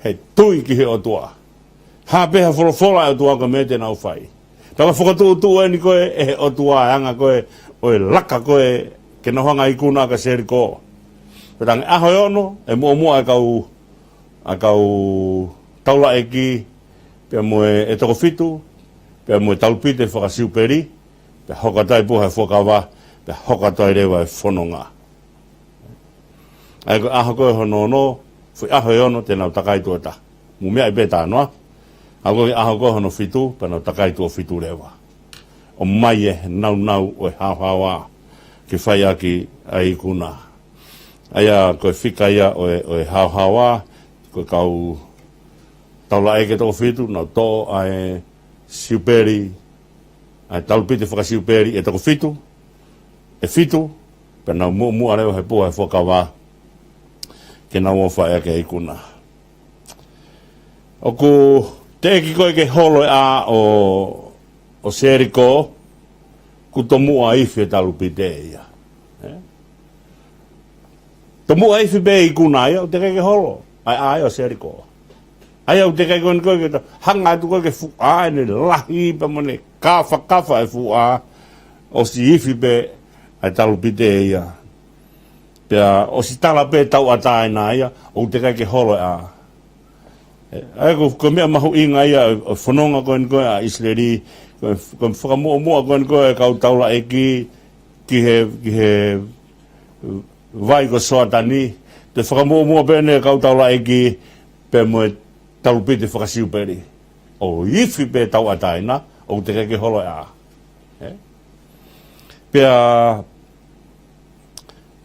he tui ki he ʻOtua. Hā pē ha folofola ʻa e ʻOtua ko e meʻa te nau fai. Pea ko e fakatuʻutuʻu eni ko e ʻe he ʻOtua ʻa e anga ko e ʻo e laka ko e ke nau hanga ʻo ikuna ʻaki ʻa Seliko. Pea tangi ʻaho ʻe ono, ʻe muʻomuʻa ʻa e kau, ʻa e kau taulaʻeiki, pea mo e, ʻe toko fitu, pea mo e talupite fakasiupeli, pea hoko atu ai puha e fuakava, pea hoko atu ai leva e fononga. ʻA ia ko e ʻaho ko e hono ono, foʻi ʻaho ʻe ono te nau takai tuʻo taha. Mou meaʻi pē tā noa. ʻA ia ko e ʻaho ko e hono fitu, pea nau takai tuʻo fitu leva. ʻOmai e naunau ʻo e haohaoa, ke fai ʻaki ʻa e ikuna. ʻA ia ko e fika ia ʻo e, ʻo e haohaoa, ko e kau taulaʻeiki ʻe toko fitu, nau toʻo ʻa e siupeli, ʻa e talupite fakasiupeli ʻe toko fitu, ʻe fitu, pea nau muʻomuʻa leva he puha e fuakava, ke nau ō fai ʻaki e ikuna. ʻOku teʻeki ko e ke holo e ʻā ʻo, ʻo Seliko, kuo tomuʻa ifi e talupite ia. Ē? Tomuʻa ifi pē ikuna ia, ʻoku teʻeki ke holo. ʻA e ʻā ia ʻo Seliko. ʻA ia ʻoku teʻeki ko eni ko e ke ta-, hanga atu ko e ke fuʻa ʻene lahi pea mo ʻene kafakafa e fuʻa, ʻosi ifi pē ʻa e talupite ia. Pea ʻosi tala pē tauʻatāina ia, ʻoku teʻeki ke holo e ʻā. ʻE, ʻa ia ko, ko e meʻa mahuʻinga ia ʻo e fononga ko eni ko e ʻa ʻIsileli, ko e, ko e fakamuʻomuʻa ko eni ko e kau taulaʻeiki ki he, ki he vai ko Soatani, te fakamuʻomuʻa pē ʻene kau taulaʻeiki pea mo e talupite fakasiupeli. ʻO ifi pē tauʻatāina, ʻoku teʻeki ke holo e ʻā. Ē? Pea,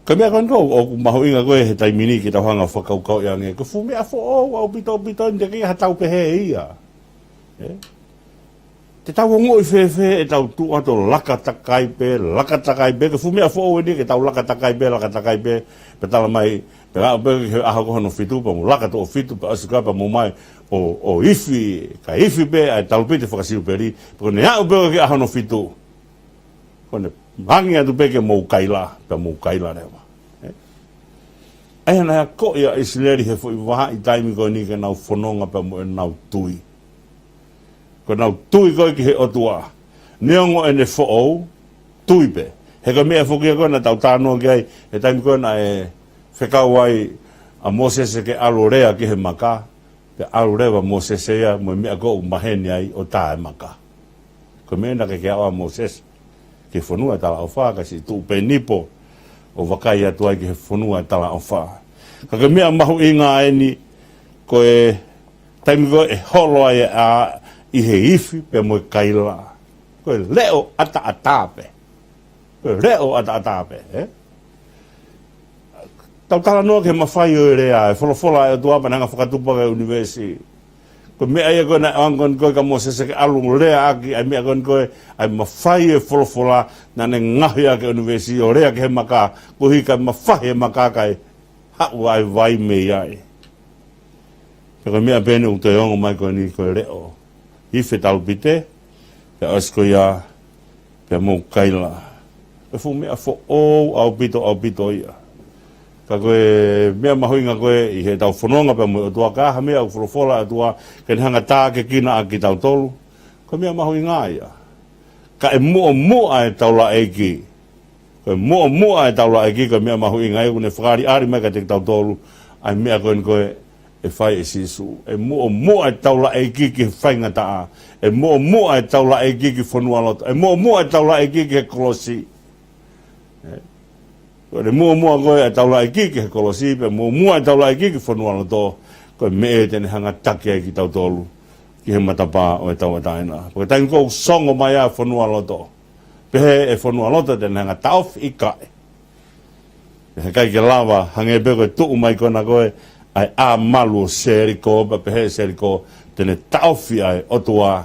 ko e meʻa ko eni ko, ʻoku mahuʻinga ko e he taimi ni ke tau hanga ʻo fakakaukauʻi ange. Ko e fuʻu meʻa foʻou ʻaupito, ʻaupito, ʻe teʻeki ha tau pehē ia. Ē? Te tau ongoʻi fēfē ʻetau tuʻu atu ʻo laka takai pē, laka takai pē, ko e fuʻu meʻa foʻou eni ke tau laka takai pē, laka takai pē, pea tala mai, pea aʻu pē ki he ʻaho ko hono fitu, pea mou laka tuʻo fitu, pea ʻosi ko ia pea mou mai, ʻo, ʻo ifi, kae ifi pē ʻa e talupite fakasiupeli, pea ko ʻene aʻu pē ki he ʻaho hono fitu. Ko ʻene hangē atu pē ke mou kaila, pea mou kaila leva. Ē? ʻA ia naʻe akoʻi ʻa ʻIsileli he foʻi vahaʻa taimi ko eni ke nau fononga pea mo ʻenau tui. Ko ʻenau tui ko ē ki he ʻOtua. Neongo ʻene foʻou, tui pē. He ko e meʻa foki ia ko ē naʻa tau talanoa ki ai, he taimi ko ē naʻe fekau ai ʻa Mōsese ke ʻalu ʻo lea ki he maka, pea ʻalu leva Mōsese ia mo e meʻa ko ē ʻoku maheni ai ʻo tā e maka. Ko e meʻa naʻe ʻikai ke aʻu ʻa Mōsese ki he fonua ʻo e talaʻofa, kae siʻi tuʻu pē Nipo ʻo vakai atu ai ki he fonua ʻo e talaʻofa. Ka ko e meʻa mahuʻinga eni, ko e taimi ko ē ʻe holo ai e ʻā ʻi he ifi pea mo e kaila. Ko e leʻo ʻataʻatā pē. Ko e leʻo ʻataʻatā pē, ē? Tau talanoa ki he mafai ʻo e lea, e folofola ʻa e ʻOtua pea ne hanga ʻo fakatupu ʻaki e ʻunivēsi. Ko e meʻa ia ko ē naʻe ʻoange ko ē kia Mōsese ke ʻalu ʻo lea ʻaki ʻa e meʻa ko ē ko ē, ʻa e mafai e folofola naʻa ne ngaohi ʻaki e ʻunivēsi ʻo lea ki he maka, koeʻuhi kae mafahi e maka kae haʻu ʻa e vai mei ai. Pea ko e meʻa pē eni ʻoku toe ongo mai ko eni ko e leʻo. Ifi e talupite, pea ʻosi ko ia, pea mou kaila. Ko e fuʻu meʻa foʻou ʻaupito, ʻaupito ia. Ka ko e meʻa mahuʻinga ko ē ʻi heʻetau fononga pea mo e ʻOtua, ka ha meʻa ʻoku folofola ʻa e ʻOtua ke ne hanga ʻo tākiekina ʻa kitautolu, ko e meʻa mahuʻinga ia. Ka ʻe muʻomuʻa ʻa e taulaʻeiki. Ko e muʻomuʻa ʻa e taulaʻeiki, ko e meʻa mahuʻinga ia, ʻoku ne fakaʻaliʻali mai kiate kitautolu ʻa e meʻa ko eni ko ē ʻe fai ʻe Sīsū. ʻE muʻomuʻa ʻa e taulaʻeiki ki he faingataʻa. ʻE muʻomuʻa ʻa e taulaʻeiki ki fonualoto. ʻE muʻomuʻa ʻa e taulaʻeiki ki he kolosi. ʻE, ko e muʻomuʻa ko ē ʻa e taulaʻeiki ki he kolosi, pea muʻomuʻa ʻa e taulaʻeiki ki fonualoto, ko e meʻa ia te ne hanga ʻo taki ai kitautolu ki he matapā ʻo e tauʻatāina. Ko e taimi ko ē ʻoku songo mai ai ʻa fonualoto, pehē ʻe fonualoto te ne hanga ʻo taʻofi, ʻikai. He ʻikai ke lava, hangē pē ko e tuʻu mai ko ena ko ē ʻa e ʻā malu ʻo Seliko, pea pehē ʻe Seliko te ne taʻofi ʻa e ʻOtua,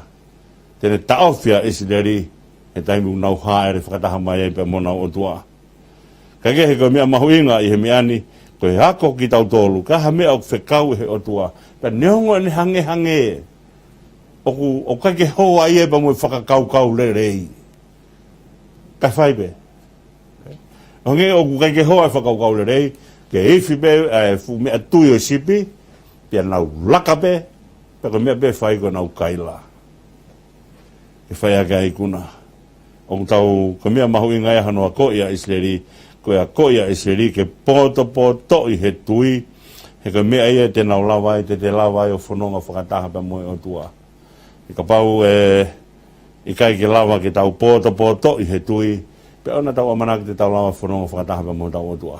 te ne taʻofi ʻa ʻIsileli, he taimi ʻoku nau hāʻele fakataha mai ai pea mo honau ʻOtua. Ka kehe, ko e meʻa mahuʻinga ʻi he meʻa ni, ko e ako kitautolu, ka ha meʻa ʻoku fekau ʻe he ʻOtua. Pea neongo ʻene hangehangē, ʻoku, ʻoku ʻikai ke hoa ia pea mo e fakakaukau lelei. Ka fai pē. Hangē ʻoku ʻikai ke hoa e fakakaukau lelei, ke ifi pē ʻa e fuʻu meʻatui ʻo e sipi, pea nau laka pē, pea ko e meʻa pē ʻe fai ko ʻenau kaila. Ke fai ʻaki ʻa e ikuna. ʻOku tau, ko e meʻa mahuʻinga ia hono akoʻi ʻa ʻIsileli, ko e akoʻi ʻa ʻIsileli ke potopotoʻi he tui, he ko e meʻa ia te nau lava ai, te te lava ai ʻo fononga fakataha pea mo e ʻOtua. He kapau ʻe ʻikai ke lava ke tau potopotoʻi he tui, pea ʻoua naʻa tau ʻamanaki te tau lava ʻo fononga fakataha pea mo hotau ʻOtua.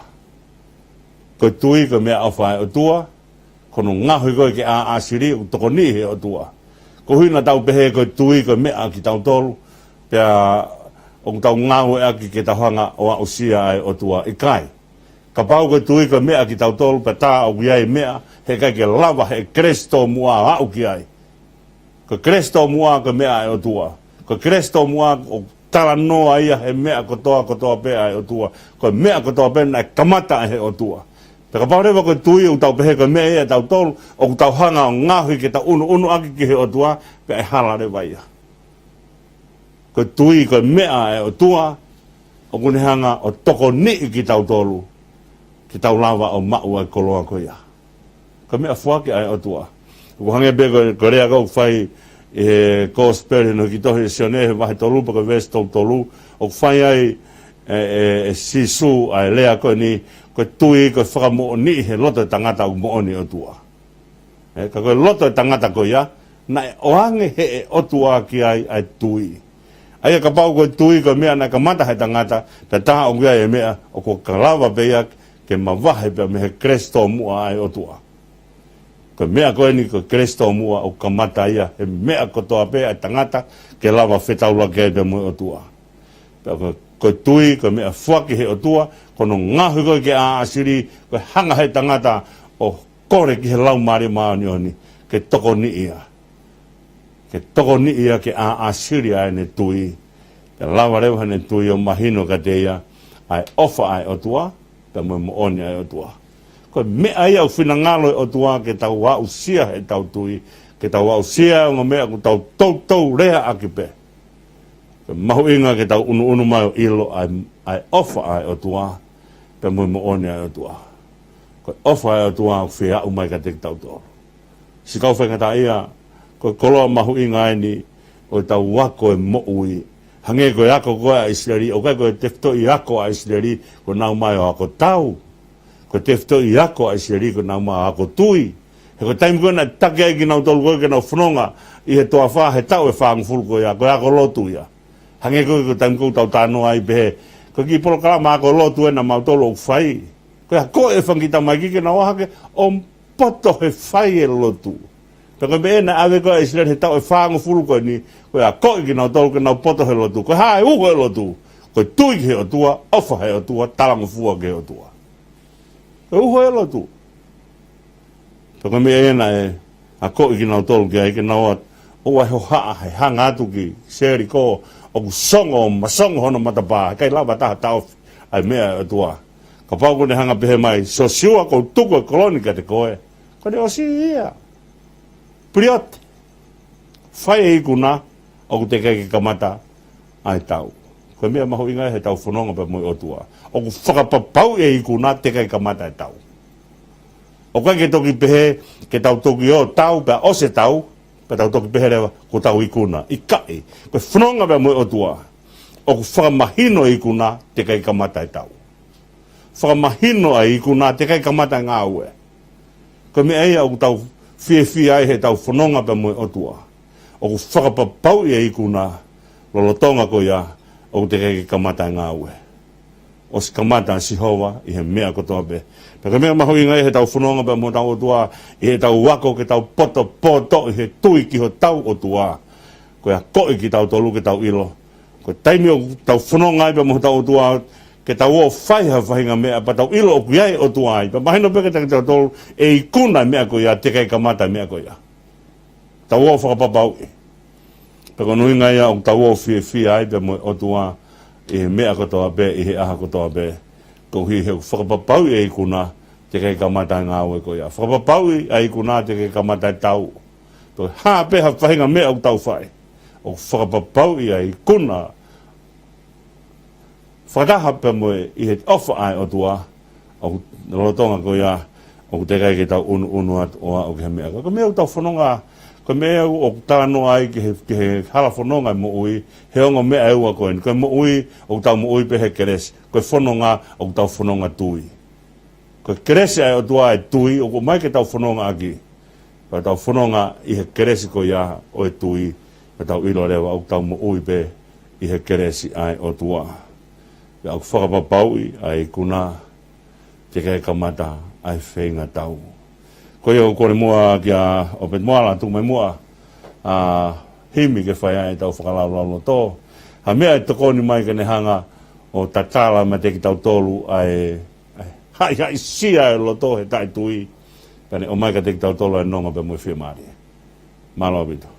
Ko e tui ko e meʻaʻofa ʻa e ʻOtua, ko hono ngaohi ko ē ke ʻāsili, ʻoku tokoniʻi he ʻOtua. Koeʻuhi naʻa tau pehē ko e tui ko e meʻa ʻa kitautolu, pea ʻoku tau ngāueʻaki ke tau hanga ʻo aʻusia ʻa e ʻOtua, ʻikai. Kapau ko e tui ko e meʻa ʻa kitautolu, pea tā ʻoku ʻi ai e meʻa, he ʻikai ke lava ʻe he Kalaisi tomuʻa ʻo aʻu ki ai. Ko e Kalaisi tomuʻa ko e meʻa ʻa e ʻOtua. Ko e Kalaisi tomuʻa ʻoku talanoa ia he meʻa kotoa, kotoa pē ʻa e ʻOtua. Ko e meʻa kotoa pē naʻe kamata ʻe he ʻOtua. Pea kapau leva ko e tui ʻoku tau pehē ko e meʻa ia ʻa tautolu, ʻoku tau hanga ʻo ngaohi ke tau ʻunuʻunu ʻaki ki he ʻOtua, pea ʻe hala leva ia. Ko e tui ko e meʻa ʻa e ʻOtua, ʻoku ne hanga ʻo tokoniʻi kitautolu, ke tau lava ʻo maʻu ʻa e koloa ko ia. Ko e meʻa foaki ʻa e ʻOtua. ʻOku hangē pē ko, ko e lea ko ē ʻoku fai ʻi he Kosipeli naʻe tohi ʻe Sione he vahe tolu pea ko e veesi tolu tolu, ʻoku fai ai ʻe, ʻe, ʻe Sīsū ʻa e lea ko eni, ko e tui ko e fakamoʻoni he loto ʻo e tangata ʻoku moʻoni ʻa e ʻOtua. ʻE, ka ko e loto ʻo e tangata ko ia, naʻe ʻoange ʻe he ʻOtua ki ai ʻa e tui. ʻA ia kapau ko e tui ko e meʻa naʻe kamata he tangata, pea tā ʻoku ʻi ai e meʻa, ʻoku ʻikai lava pē ia ke mavahe pea mei he Kalaisi tomuʻa ʻa e ʻOtua. Ko e meʻa ko eni ko e Kalaisi tomuʻa ʻoku kamata ia he meʻa kotoa pē ʻa e tangata ke lava ʻo fetaulaki ai pea mo e ʻOtua. Pea ko, ko e tui ko e meʻa foaki ʻe he ʻOtua, ko hono ngaohi ko ē ke ʻāsili, ko e hanga ʻe he tangata ʻo kole ki he Laumālie Māʻoniʻoni ke tokoniʻi ia. Ke tokoniʻi ia ke ʻāsili ʻa ʻene tui. Ke lava leva ʻene tui ʻo mahino kiate ia ʻa e ʻofa ʻa e ʻOtua, pea mo e moʻoni ʻa e ʻOtua. Ko e meʻa ia ʻoku finangalo e ʻOtua ke tau aʻusia heʻetau tui, ke tau aʻusia ʻa e ongo meʻa ʻoku tau toutou leaʻaki pē. Ko e mahuʻinga ke tau ʻunuʻunu mai ʻo ʻilo ʻa e, ʻa e ʻofa ʻa e ʻOtua, pea mo e moʻoni ʻa e ʻOtua. Ko e ʻofa ʻa e ʻOtua ʻoku fie aʻu mai kiate kitautolu. Siʻi kau faingataʻaʻia, ko e koloa mahuʻinga eni ʻo ʻetau ako e moʻui. Hangē ko e ako ko ē ʻa ʻIsileli, ʻoku ʻikai ko e tefitoʻi ako ʻa ʻIsileli, ko ʻenau ō mai ʻo ako tau. Ko e tefitoʻi ako ʻa ʻIsileli, ko ʻenau ō mai ʻo ako tui. He ko e taimi ko ē naʻe taki ai kinautolu ko ē ke nau fononga ʻi he toafa he taʻu ʻe fāngofulu ko ia, ko e ako lotu ia. Hangē ko ē ko e taimi ko ē ʻoku tau talanoa ai pehē, ko e kiʻi polokalama ako lotu ena ʻa mautolu ʻoku fai. Ko e akoʻi e fanga kiʻi tamaiki ke nau ō hake ʻo poto he fai e lotu. Pea ko e meʻa naʻe ʻave ko ē ʻa ʻIsileli he taʻu ʻe fāngofulu ko eni, ko e akoʻi kinautolu ke nau poto he lotu. Ko e hā e uho e lotu? Ko e tui ki he ʻOtua, ʻofa he ʻOtua, talangofua ki he ʻOtua. Ko e uho e lotu. Pea ko e meʻa ia naʻe akoʻi kinautolu ki ai ke nau ō atu, ʻoua ʻe hohaʻa he hanga atu ki Seliko, ʻoku songo, masongo hono matapā, ʻikai lava ha taha ʻo taʻofi ʻa e meʻa ʻa e ʻOtua. Kapau ʻoku ne hanga ʻo pehē mai, Siosiua, ʻoku ou tuku e kolo ni kiate koe, kuo ne ʻosi ia. Puliote. Fai e ikuna, ʻoku teʻeki ke kamata ʻa e taʻu. Ko e meʻa mahuʻinga ia heʻetau fononga pea mo e ʻOtua. ʻOku fakapapauʻi e ikuna teʻeki ai kamata e tau. ʻOku ʻikai ke toki pehē, ke tau toki ō tau, pea ʻosi e tau, pea tau toki pehē leva, kuo tau ikuna. ʻIkai, ko e fononga pea mo e ʻOtua. ʻOku fakamahino e ikuna teʻeki ai kamata e tau. Fakamahino ʻa e ikuna teʻeki ai kamata e ngāue. Ko e meʻa ia ʻoku tau fiefia ai heʻetau fononga pea mo e ʻOtua. ʻOku fakapapauʻi e ikuna lolotonga ko ia ʻoku teʻeki ai ke kamata e ngāue. ʻOsi kamata ʻa Sihova ʻi he meʻa kotoa pē. Pea ko e meʻa mahuʻinga ia heʻetau fononga pea mo hotau ʻOtua, ʻi heʻetau ako ke tau potopotoʻi he tui ki hotau ʻOtua. Ko e akoʻi kitautolu ke tau ʻilo. Ko e taimi ʻoku tau fononga ai pea mo hotau ʻOtua, ke tau ō fai ha faʻahinga meʻa pea tau ʻilo ʻoku ʻi ai e ʻOtua ai. Pea mahino pē kiate kitautolu, ʻe ikuna e meʻa ko ia, teʻeki ai kamata e meʻa ko ia. Tau ō fakapapauʻi. Pea ko hono ʻuhinga ia ʻoku tau ō fiefia ai pea mo e ʻOtua ʻi he meʻa kotoa pē, ʻi he ʻaho kotoa pē. Koeʻuhi he ʻoku fakapapauʻi e ikuna teʻeki ai kamata e ngāue ko ia. Fakapapauʻi ʻa e ikuna teʻeki ai kamata e tau. Ko e hā pē ha faʻahinga meʻa ʻoku tau fai, ʻoku fakapapauʻi ʻa e ikuna fakataha pea mo e ʻi he ʻofa ʻa e ʻOtua, ʻoku lolotonga ko ia, ʻoku teʻeki ai ke tau ʻunuʻunu atu ʻo aʻu ki he meʻa ko ia. Ko e meʻa ʻoku tau fononga, ko e meʻa ʻoku talanoa ai ki he, ki he hala fononga e moʻui, he ongo meʻa ʻe ua ko eni. Ko e moʻui, ʻoku tau moʻui pē he kelesi. Ko e fononga, ʻoku tau fononga tui. Ko e kelesi ʻa e ʻOtua ʻa e tui, ʻoku ʻomai ke tau fononga ʻaki. Pea tau fononga ʻi he kelesi ko ia ʻo e tui, pea tau ʻilo leva ʻoku tau moʻui pē ʻi he kelesi ʻa e ʻOtua. Pea ʻoku fakapapauʻi ʻa e ikuna teʻeki ai kamata ʻa e feinga tau. Ko ia ʻoku kole muʻa kia ʻOpeti Moala tuku mai muʻa ʻa e himi ke fai ai ʻetau fakalaulauloto. Ha meʻa ʻe tokoni mai ke ne hanga ʻo tatala mai kiate kitautolu ʻa e, ʻa e haʻihaʻisia e loto he taʻetui. Pea ne ʻomai kiate kitautolu ʻa e nonga pea mo e fiemālie. Mālō ʻaupito.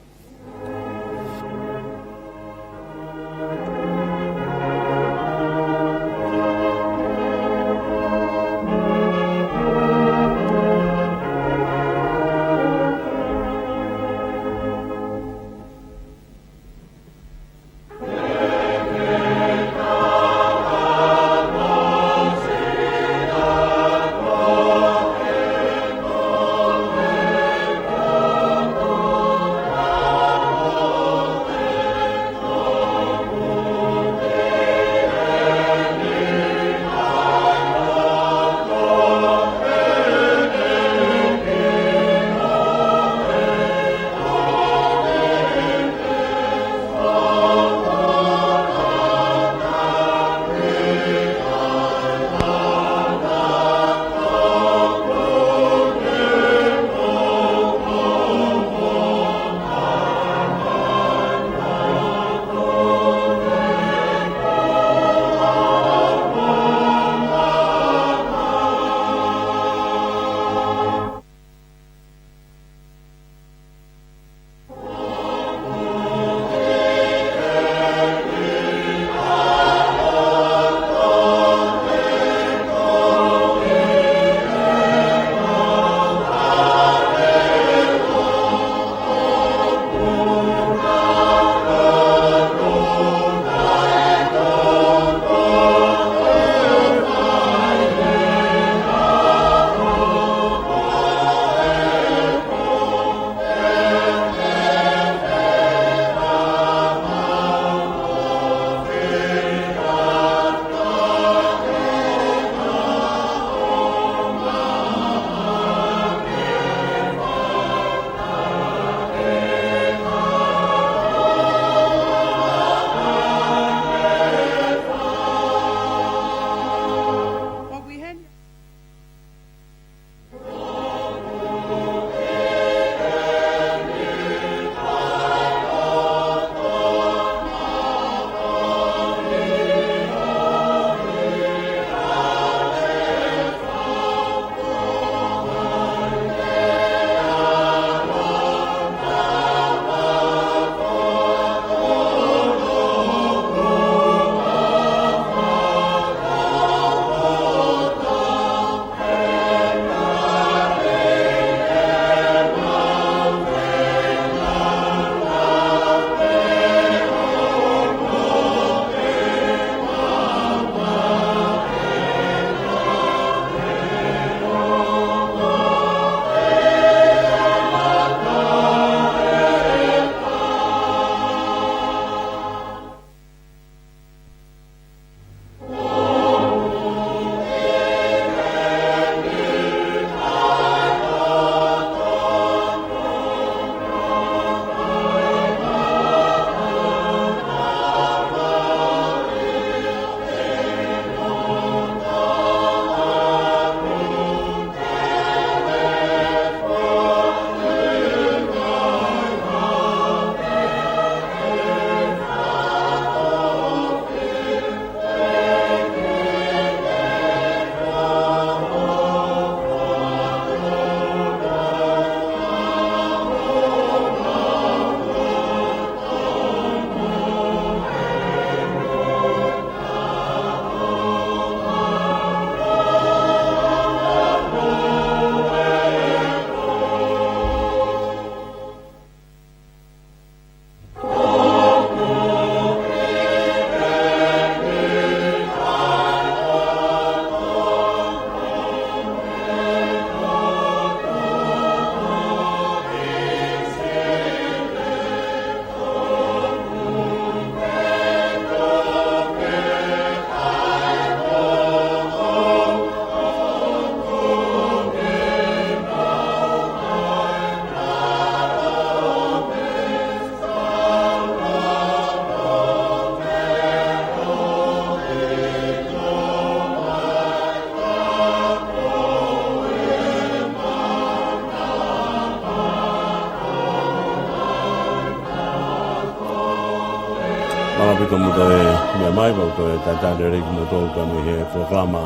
Pito mo toe meʻa mai, pea u toe talitali lelei kimoutolu ka mei he polokalama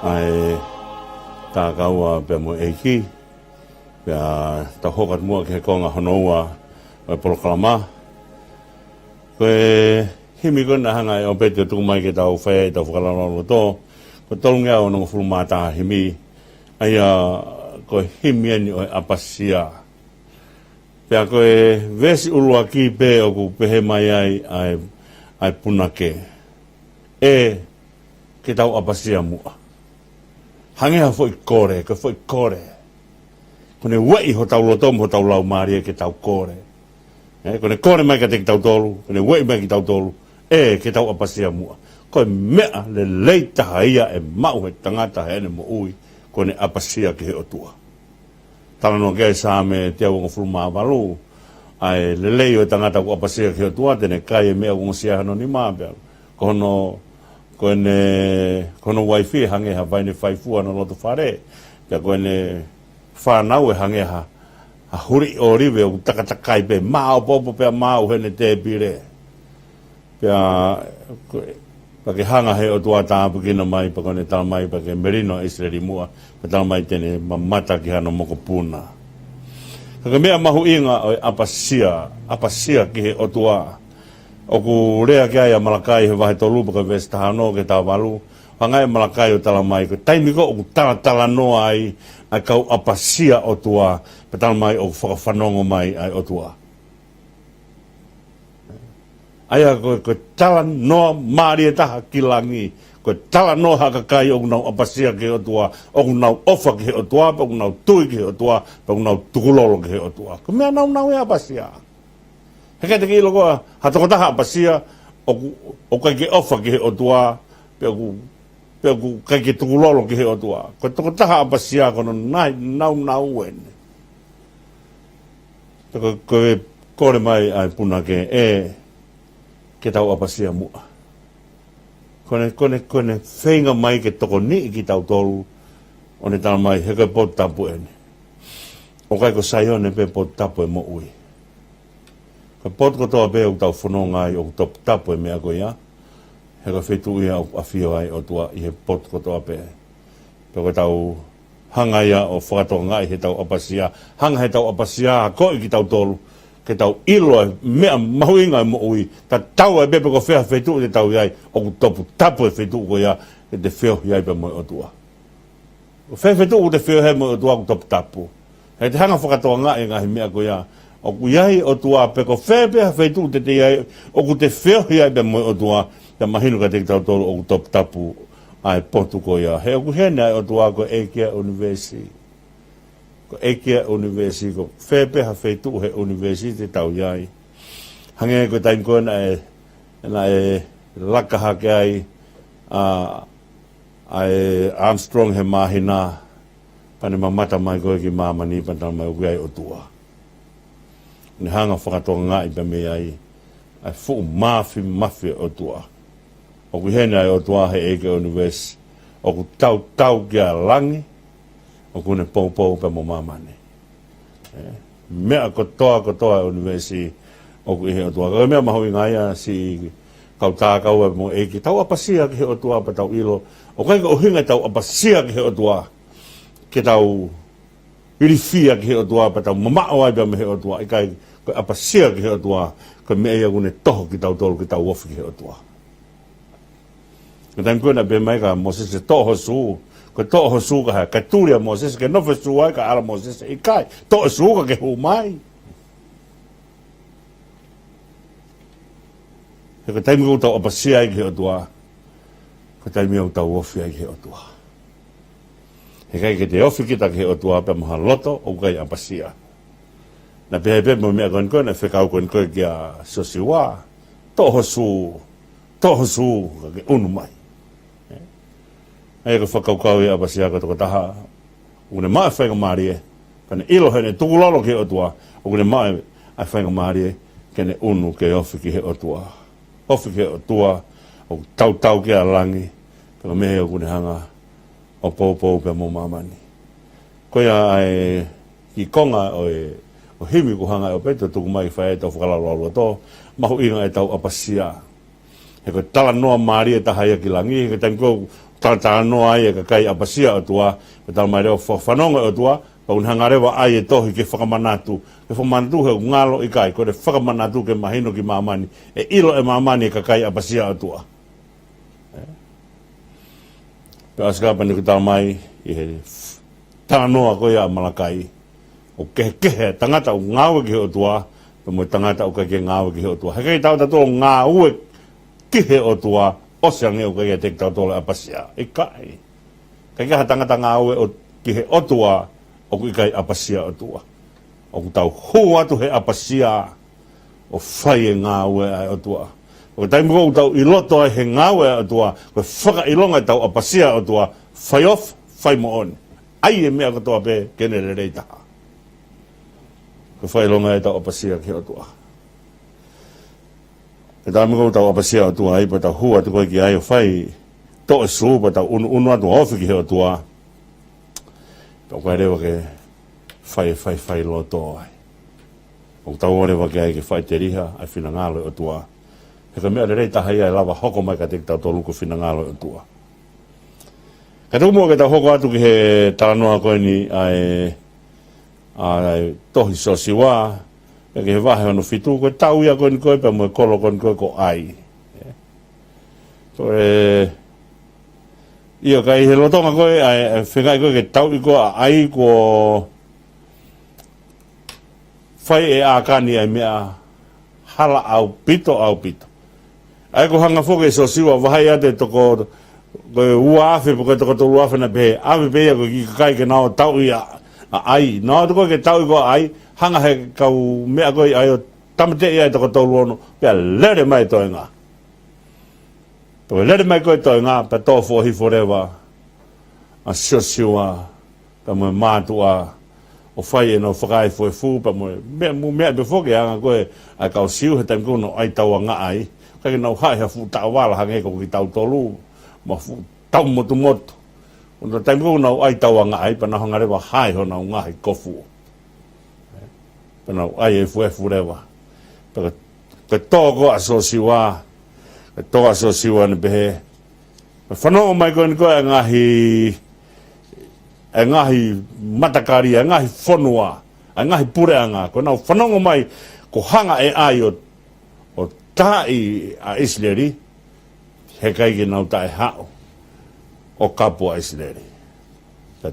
ʻa e Takaua pea mo e ʻEiki. Pea tau hoko atu muʻa ki he konga hono ua ʻo e polokalama. Ko e himi ko ē naʻe hanga ʻe ʻOpeti ʻo tuku mai ke tau fai ai ʻetau fakalaulauloto, ko e tolungeau onongofulu mā taha himi, ʻa ia ko e himi eni ʻo e ʻapasia. Pea ko e veesi ʻuluaki pē ʻoku pehē mai ai ʻa e, ʻa e punake: ʻE, ke tau ʻapasia muʻa. Hangē ha foʻi kole, ko e foʻi kole. Kuo ne ueʻi hotau loto mo hotau laumālie ke tau kole. ʻE, kuo ne kole mai kiate kitautolu, kuo ne ueʻi mai kitautolu. ʻE, ke tau ʻapasia muʻa. Ko e meʻa lelei taha ia ʻe maʻu he tangata heʻene moʻui, ko ʻene ʻapasia ki he ʻOtua. Talanoa ki ai Saame teau hongofulu mā valu, ʻa e lelei ʻo e tangata ʻoku ʻapasia ki he ʻOtua, te ne kai e meʻa ʻoku ongosia ʻe hono nima, pea ko hono, ko ʻene, ko hono uaifi ʻe hangē ha vaine faifua ʻi hono loto fale, pea ko ʻene fānau ʻe hangē ha, ha huliʻi ʻōlive ʻoku takatakai pē, māʻopoʻopo pea maau heʻene tēpile. Pea, ko e, pea ke hanga he ʻOtua ʻo tāpuekina mai, pea ko ʻene tala mai, pea ke melino ʻa ʻIsileli muʻa, pea tala mai te ne mamata ki hano mokopuna. Ka ko e meʻa mahuʻinga ʻo e ʻapasia, ʻapasia ki he ʻOtua. ʻOku lea ki ai ʻa Malakai he vahe tolu, pea ko e veesi taha ono ki he taha valu. Hanga ʻe Malakai ʻo tala mai, ko e taimi ko ē ʻoku talatalanoa ai ʻa e kau ʻapasia ʻOtua, pea tala mai ʻoku fakafanongo mai ʻa e ʻOtua. ʻA ia ko e, ko e talanoa mālie taha ki langi, ko e talanoa ha kakai ʻoku nau ʻapasia ki he ʻOtua, ʻoku nau ʻofa ki he ʻOtua, pea ʻoku nau tui ki he ʻOtua, pea ʻoku nau tukulolo ki he ʻOtua. Ko e meʻa naunau ʻa e ʻapasia. He ʻikai te ke ʻilo koā ha tokotaha ʻapasia ʻoku, ʻoku ʻikai ke ʻofa ki he ʻOtua, pea ʻoku, pea ʻoku ʻikai ke tukulolo ki he ʻOtua. Ko e tokotaha ʻapasia ko hono nai, naunau eni. Pea ko, ko e kole mai ʻa e punake, ʻe, ke tau ʻapasia muʻa. Ko ʻene, ko ʻene, ko ʻene feinga mai ke tokoniʻi kitautolu, ʻo ne tala mai, he ko e potu tapu eni. ʻOku ʻikai ko Saione pē potu tapu ʻo e moʻui. Ko e potu kotoa pē ʻoku tau fononga ai ʻoku toputapu e meʻa ko ia. He ko e feituʻu ia ʻoku ʻafio ai ʻOtua ʻi he potu kotoa pē. Pea ko ʻetau hanga ia ʻo fakatokangaʻi heʻetau ʻapasia. Hanga heʻetau ʻapasia ʻo akoʻi kitautolu ke tau ʻilo e meʻa mahuʻinga ʻo e moʻui. Tatau ai pē pe ko fē ha feituʻu te tau ʻi ai, ʻoku toputapu e feituʻu ko ia ke te feohi ai pea mo e ʻOtua. Ko fē feituʻu ʻoku te feohi ai mo e ʻOtua ʻoku toputapu. He te hanga fakatokangaʻi e ngaahi meʻa ko ia. ʻOku ʻi ai e ʻOtua pe ko fē pē ha feituʻu te te ʻi ai, ʻoku te feohi ai pea mo e ʻOtua, pea mahino kiate kitautolu ʻoku toputapu ʻa e potu ko ia. He ʻoku ʻi heni ʻa e ʻOtua ko e ʻEiki ʻo e ʻunivēsi. Ko e ʻEiki ʻo e ʻunivēsi, ko fē pē ha feituʻu he ʻunivēsi te tau ʻi ai. Hangē ko e taimi ko ē naʻe, naʻe laka hake ai ʻa, ʻa e Armstrong he māhina, pea ne mamata mai ko ē ki māmani pea tala mai ʻoku ʻi ai e ʻOtua. Ne hanga fakatokangaʻi pea mei ai ʻa e fuʻu māfimafi ʻo e ʻOtua. ʻOku ʻi heni ʻa e ʻOtua he ʻEiki ʻo e ʻunivēsi. ʻOku tautau ki ʻa langi, ʻoku ne poupou pea mo māmani. ʻE, meʻa kotoa, kotoa e ʻunivēsi ʻoku ʻi he ʻOtua. Ko e meʻa mahuʻinga ia siʻi kau takaua mo e ʻEiki. Tau ʻapasia ki he ʻOtua pea tau ʻilo. ʻOku ʻikai ko e ʻuhinga ʻetau ʻapasia ki he ʻOtua ke tau ilifia ki he ʻOtua pea tau mamaʻo ai pea mei he ʻOtua. ʻIkai, ko e ʻapasia ki he ʻOtua, ko e meʻa ia ʻoku ne toho kitautolu ke tau ofi ki he ʻOtua. Ko e taimi ko ē naʻe pehē mai kia Mōsese, toʻo ho sū. Ko e toʻo ho sū ka hā, kae tuli ʻa Mōsese ke nofo he sū ai, kae ʻalu ʻa Mōsese? ʻIkai, toʻo e sū ka ke hū mai. He ko e taimi ʻoku tau ʻapasia ai ki he ʻOtua, ko e taimi ʻoku tau ofi ai ki he ʻOtua. He ʻikai ke te ofi kita ki he ʻOtua pea mo ha loto ʻoku ʻikai ʻapasia. Naʻe pehē pē mo e meʻa ko eni ko ē, naʻe fekau ko eni ko ē kia Siosiua, toʻo ho sū, toʻo ho sū, ka ke ʻunu mai. ʻA ia ko e fakakaukau ia ʻapasia ko e tokotaha ʻoku ne maʻu e faingamālie, pea ne ʻilo heʻene tukulolo ki he ʻOtua, ʻoku ne maʻu e faingamālie ke ne ʻunu ke ofi ki he ʻOtua. Ofi ki he ʻOtua ʻoku tautau ki ʻa langi, pea mei he ʻoku ne hanga ʻo poupou pea mo māmani. Ko ia ʻa e kiʻi konga ʻo e, ʻo e himi kuo hanga ʻe ʻOpeti ʻo tuku mai ke fai ai ʻetau fakalaulauloto, mahuʻinga ʻetau ʻapasia. He ko e talanoa mālie taha ia ki langi, he ko e taimi ko ē ʻoku talatalanoa ai e kakai ʻapasia ʻOtua, ko e talamai leva ʻoku fanongo e ʻOtua, pea ʻoku ne hanga leva ʻai e tohi ke fakamanatu, ke fakamanatu he ʻoku ngalo ʻikai, ko e fakamanatu ke mahino ki māmani, ʻe ʻilo ʻe māmani e kakai ʻapasia ʻOtua. Pea ʻosi kapau ʻoku talamai ʻi he talanoa ko ia ʻa Malakai, ʻoku kehekehe e tangata ʻoku ngāue ki he ʻOtua, pea mo e tangata ʻoku ʻikai ke ngāue ki he ʻOtua. He ʻikai ke tau tautolu ngāue ki he ʻOtua, ʻosi ange ʻoku ʻikai ke tau tautolu ʻapasia. ʻIkai. ʻIkai ke ha tangata ngāue ʻo, ki he ʻOtua, ʻoku ʻikai ʻapasia ʻOtua. ʻOku tau hū atu he ʻapasia ʻo fai e ngāue ʻa e ʻOtua. Ko e taimi ko ē ʻoku tau ʻi loto ai he ngāue ʻa e ʻOtua, ko e fakaʻilonga ʻetau ʻapasia ʻOtua, fai off, fai moʻoni. ʻAi e meʻa kotoa pē ke ne lelei taha. Ko e fakaʻilonga ʻetau ʻapasia ki he ʻOtua. Ko e taimi ko ē ʻoku tau ʻapasia ʻOtua ai, pea tau hū atu ko ē ki ai ʻo fai toʻe sū, pea tau ʻunuʻunu atu ʻo ofi ki he ʻOtua. Pea ʻoku ʻikai leva ke fai, fai, fai loto ai. ʻOku tau ō leva ki ai ke faʻiteliha ʻa e finangalo ʻo e ʻOtua. He ko e meʻa lelei taha ia ʻe lava hoko mai kiate kitautolu ko e finangalo ʻo e ʻOtua. Ka tuku muʻa ke tau hoko atu ki he talanoa ko eni ʻa e, ʻa e tohi Siosiua, pea ki he vahe hono fitu, ko e tau ia ko eni ko ē, pea mo e kolo ko eni ko ē ko ʻAi. Ko e, ʻio ka ʻi he lolotonga ko ē, ʻa e, ʻa e fengaʻi ko ē ke tauʻi ko ē ʻa ʻAi kuo fai ʻe ʻĀkani ʻa e meʻa hala ʻaupito, ʻaupito. ʻA ia ko e hanga foki ʻe Siosiua ʻo vaheʻi atu e toko, ko e ua afe, pe ko e toko tolu afe naʻe pehē, ʻave pē ia ko e kiʻi kakai ke nau ō ʻo tauʻi ʻa, ʻa ʻAi. Nau ō atu ko ē ke tauʻi ko ē ʻa ʻAi, hanga he kau meʻa ko ē ʻa ʻAi ʻo tāmateʻi ʻa e toko tolu ono, pea lele mai e toenga. Pea lele mai ko ē e toenga, pea tō foʻohifo leva ʻa Siosiua, pea mo e mātuʻa, ʻo fai ʻenau fakaefuefu, pea mo e meʻa, mo e meʻa pē foki ʻa e anga ko ē ʻa e kau Siu he taimi ko ē ʻoku nau ʻai tauangaʻa ai. ʻIkai ke nau haʻi ha fuʻu taʻovala hangē ko kitautolu, mo ha fuʻu tau motumotu. ʻO taimi ko ē ʻoku nau ʻai tauangaʻa ai, pea nau hanga leva ʻo haʻi honau ngaahi kofu. Pea nau ʻai efuefu leva. Pea ko e, ko e tō ko ē ʻa Siosiua, ko e tō ʻa Siosiua naʻe pehē, pea fanongo mai ko eni ko ē ʻa e ngaahi, ʻa e ngaahi matakali, ʻa e ngaahi fonua, ʻa e ngaahi puleʻanga, ko ʻenau fanongo mai kuo hanga ʻe ʻAi ʻo, ʻo taaʻi ʻa ʻIsileli, he ʻikai ke nau taʻehaʻu ʻo kapu ʻa ʻIsileli. Ka,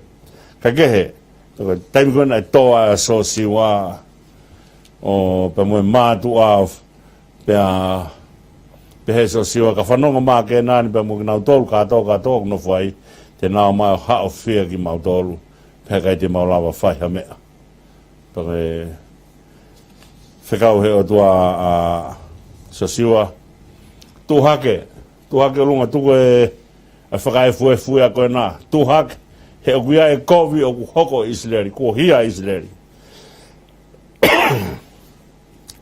ka kehe, ko e taimi ko ē naʻe tō ai ʻa Siosiua, ʻo pea mo e mātuʻa, pea pehē ʻe Siosiua, ka fanongo mai ʻa Kēnani pea mo kinautolu kātoa, kātoa ʻoku nofo ai, te nau ō mai ʻo haʻofia kimautolu, pea ʻikai te mau lava fai ha meʻa. Pea ko e fekau ʻe he ʻOtua ʻa Siosiua, tuʻu hake, tuʻu hake ʻolunga, tuku e, ʻa e fakaefuefu ia ko ena, tuʻu hake, he ʻoku ʻi ai e kovi ʻoku hoko ʻi ʻIsileli, kuo hia ʻa ʻIsileli.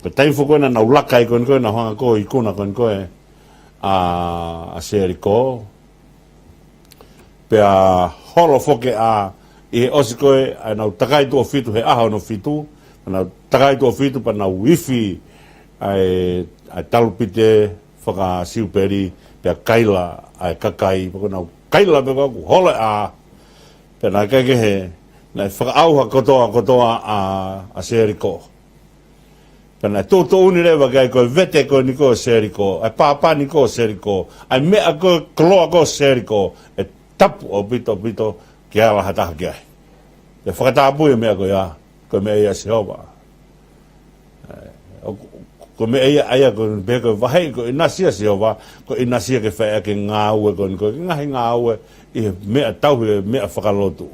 Ko e taimi foki ko ē naʻa nau laka ai ko eni ko ē, nau hanga ko ē ʻo ikuna ko eni ko ē ʻa, ʻa Seliko. Pea holo foki ʻa, ʻi he ʻosi ko ē ʻa ʻenau takai tuʻo fitu, he ʻaho hono fitu, ʻenau takai tuʻo fitu pea nau ifi ʻa e, ʻa e talupite fakasiupeli, pea kaila ʻa e kakai, pea ko ʻenau kaila pē ko ē kuo holo e ʻā, pea naʻe ʻikai ke he, naʻe fakaʻauha kotoa, kotoa ʻa, ʻa Seliko. Pea naʻe tuʻutuʻuni leva ki ai ko e vete ko eni ko ē ʻo Seliko, ʻa e pāpani ko ē ʻo Seliko, ʻa e meʻa ko ē, koloa ko ē ʻo Seliko, ʻe tapu ʻaupito, ʻaupito, ke ala ha taha ki ai. Pea fakatapui e meʻa ko ia, ko e meʻa ia ʻa Sihova. ʻE, ʻo, ko e meʻa ia, ʻa ia ko e pehē ko e vaheʻi ko e ʻinasi ʻa Sihova, ko e ʻinasi ia ke fai ʻaki e ngāue ko eni ko ē, ke ngaahi ngāue ʻi he meʻa tauhi, e meʻa fakalotu.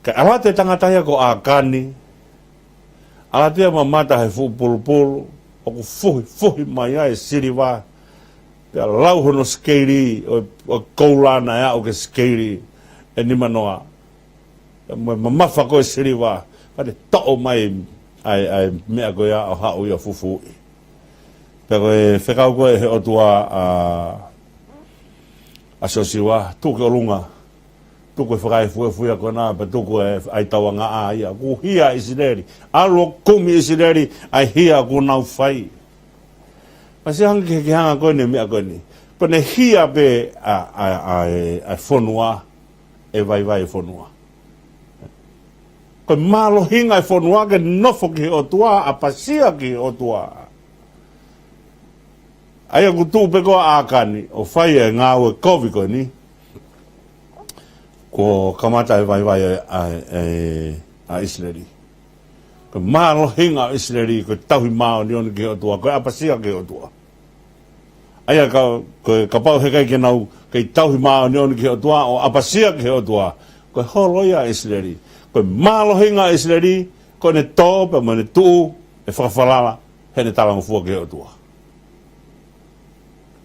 Kae ʻalu atu e tangata ia ko ʻĀkani, ʻalu atu ia ʻo mamata he fuʻu pulupulu, ʻoku fuhi, fuhi mai ai e siliva, pea lau hono sikeili, ʻo, ʻo koula naʻe aʻu ki he sikeili ʻe nimanoa. Mo e mamafa ko ē siliva, pea ne toʻo mai ʻa e, ʻa e meʻa ko ia ʻo haʻu ia ʻo fufuuʻi. Pea ko e fekau ko ē ʻe he ʻOtua ʻa, ʻa Siosiua, tuku ki ʻolunga, tuku e fakaefuefu ia ko ena, pea tuku e ʻai tauangaʻa ia. Kuo hia ʻa ʻIsileli. ʻAlu ʻo kumi ʻIsileli ʻa e hia kuo nau fai. Pea sio ange ki he, ki he anga ko eni e meʻa ko eni. Ko ʻene hia pē ʻa, ʻa, ʻa, ʻa e fonua, ʻe vaivai e fonua. Ko e mālohinga e fonua ke nofo ki he ʻOtua, ʻapasia ki he ʻOtua. ʻA ia ʻoku tuʻu pē ko ē ʻa ʻĀkani ʻo fai e ngāue kovi ko eni, kuo kamata e vaivai ʻa, ʻa, ʻa, ʻa ʻIsileli. Ko e mālohinga ʻo ʻIsileli, ko e tauhi māʻoniʻoni ki he ʻOtua, ko e ʻapasia ki he ʻOtua. ʻA ia ka, ko e kapau heʻikai ke nau kei tauhi māʻoniʻoni ki he ʻOtua, ʻo ʻapasia ki he ʻOtua, ko e holo ia ʻa ʻIsileli. Ko e mālohinga ʻo ʻIsileli, ko ʻene tō pea mo ʻene tuʻu, ʻe fakafalala heʻene talangofua ki he ʻOtua.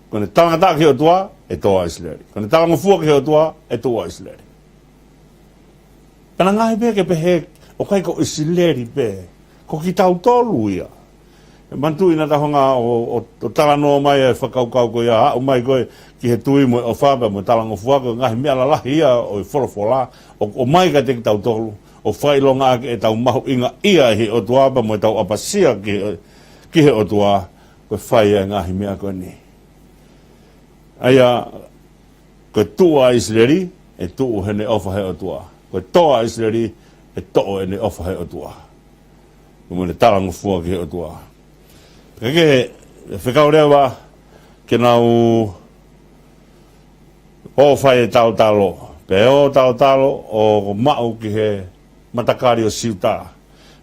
Ko ʻene talangataʻa ki he ʻOtua, ʻe tō ʻa ʻIsileli. Ko ʻene talangofua ki he ʻOtua, ʻe tuʻu ʻa ʻIsileli. Pea naʻe ngaahi pē ke pehē, ʻoku ʻikai ko ʻIsileli pē, ko kitautolu ia. ʻE manatuʻi naʻa tau hanga ʻo, ʻo, ʻo talanoa mai e fakakaukau ko ia, aʻu mai ko ē ki he tui mo e ʻofa pea mo e talangofua, ko e ngaahi meʻa lalahi ia ʻo e folofola, ʻo, ʻomai kiate kitautolu, ʻo fakaʻilongaʻaki ʻetau mahuʻingaʻia ʻi he ʻOtua pea mo ʻetau ʻapasia ki he, ki he ʻOtua, ko e fai e ngaahi meʻa ko eni. ʻA ia, ko e tuʻu ʻa ʻIsileli, ʻe tuʻu heʻene ʻofa he ʻOtua. Ko e tō ʻa ʻIsileli, ʻe toʻo ʻene ʻofa he ʻOtua. Ko ʻene talangofua ki he ʻOtua. Ka ke fekau leva ke nau ō fai e talotalo. Pea ō talotalo ʻo maʻu ki he matakali ʻo Siuta.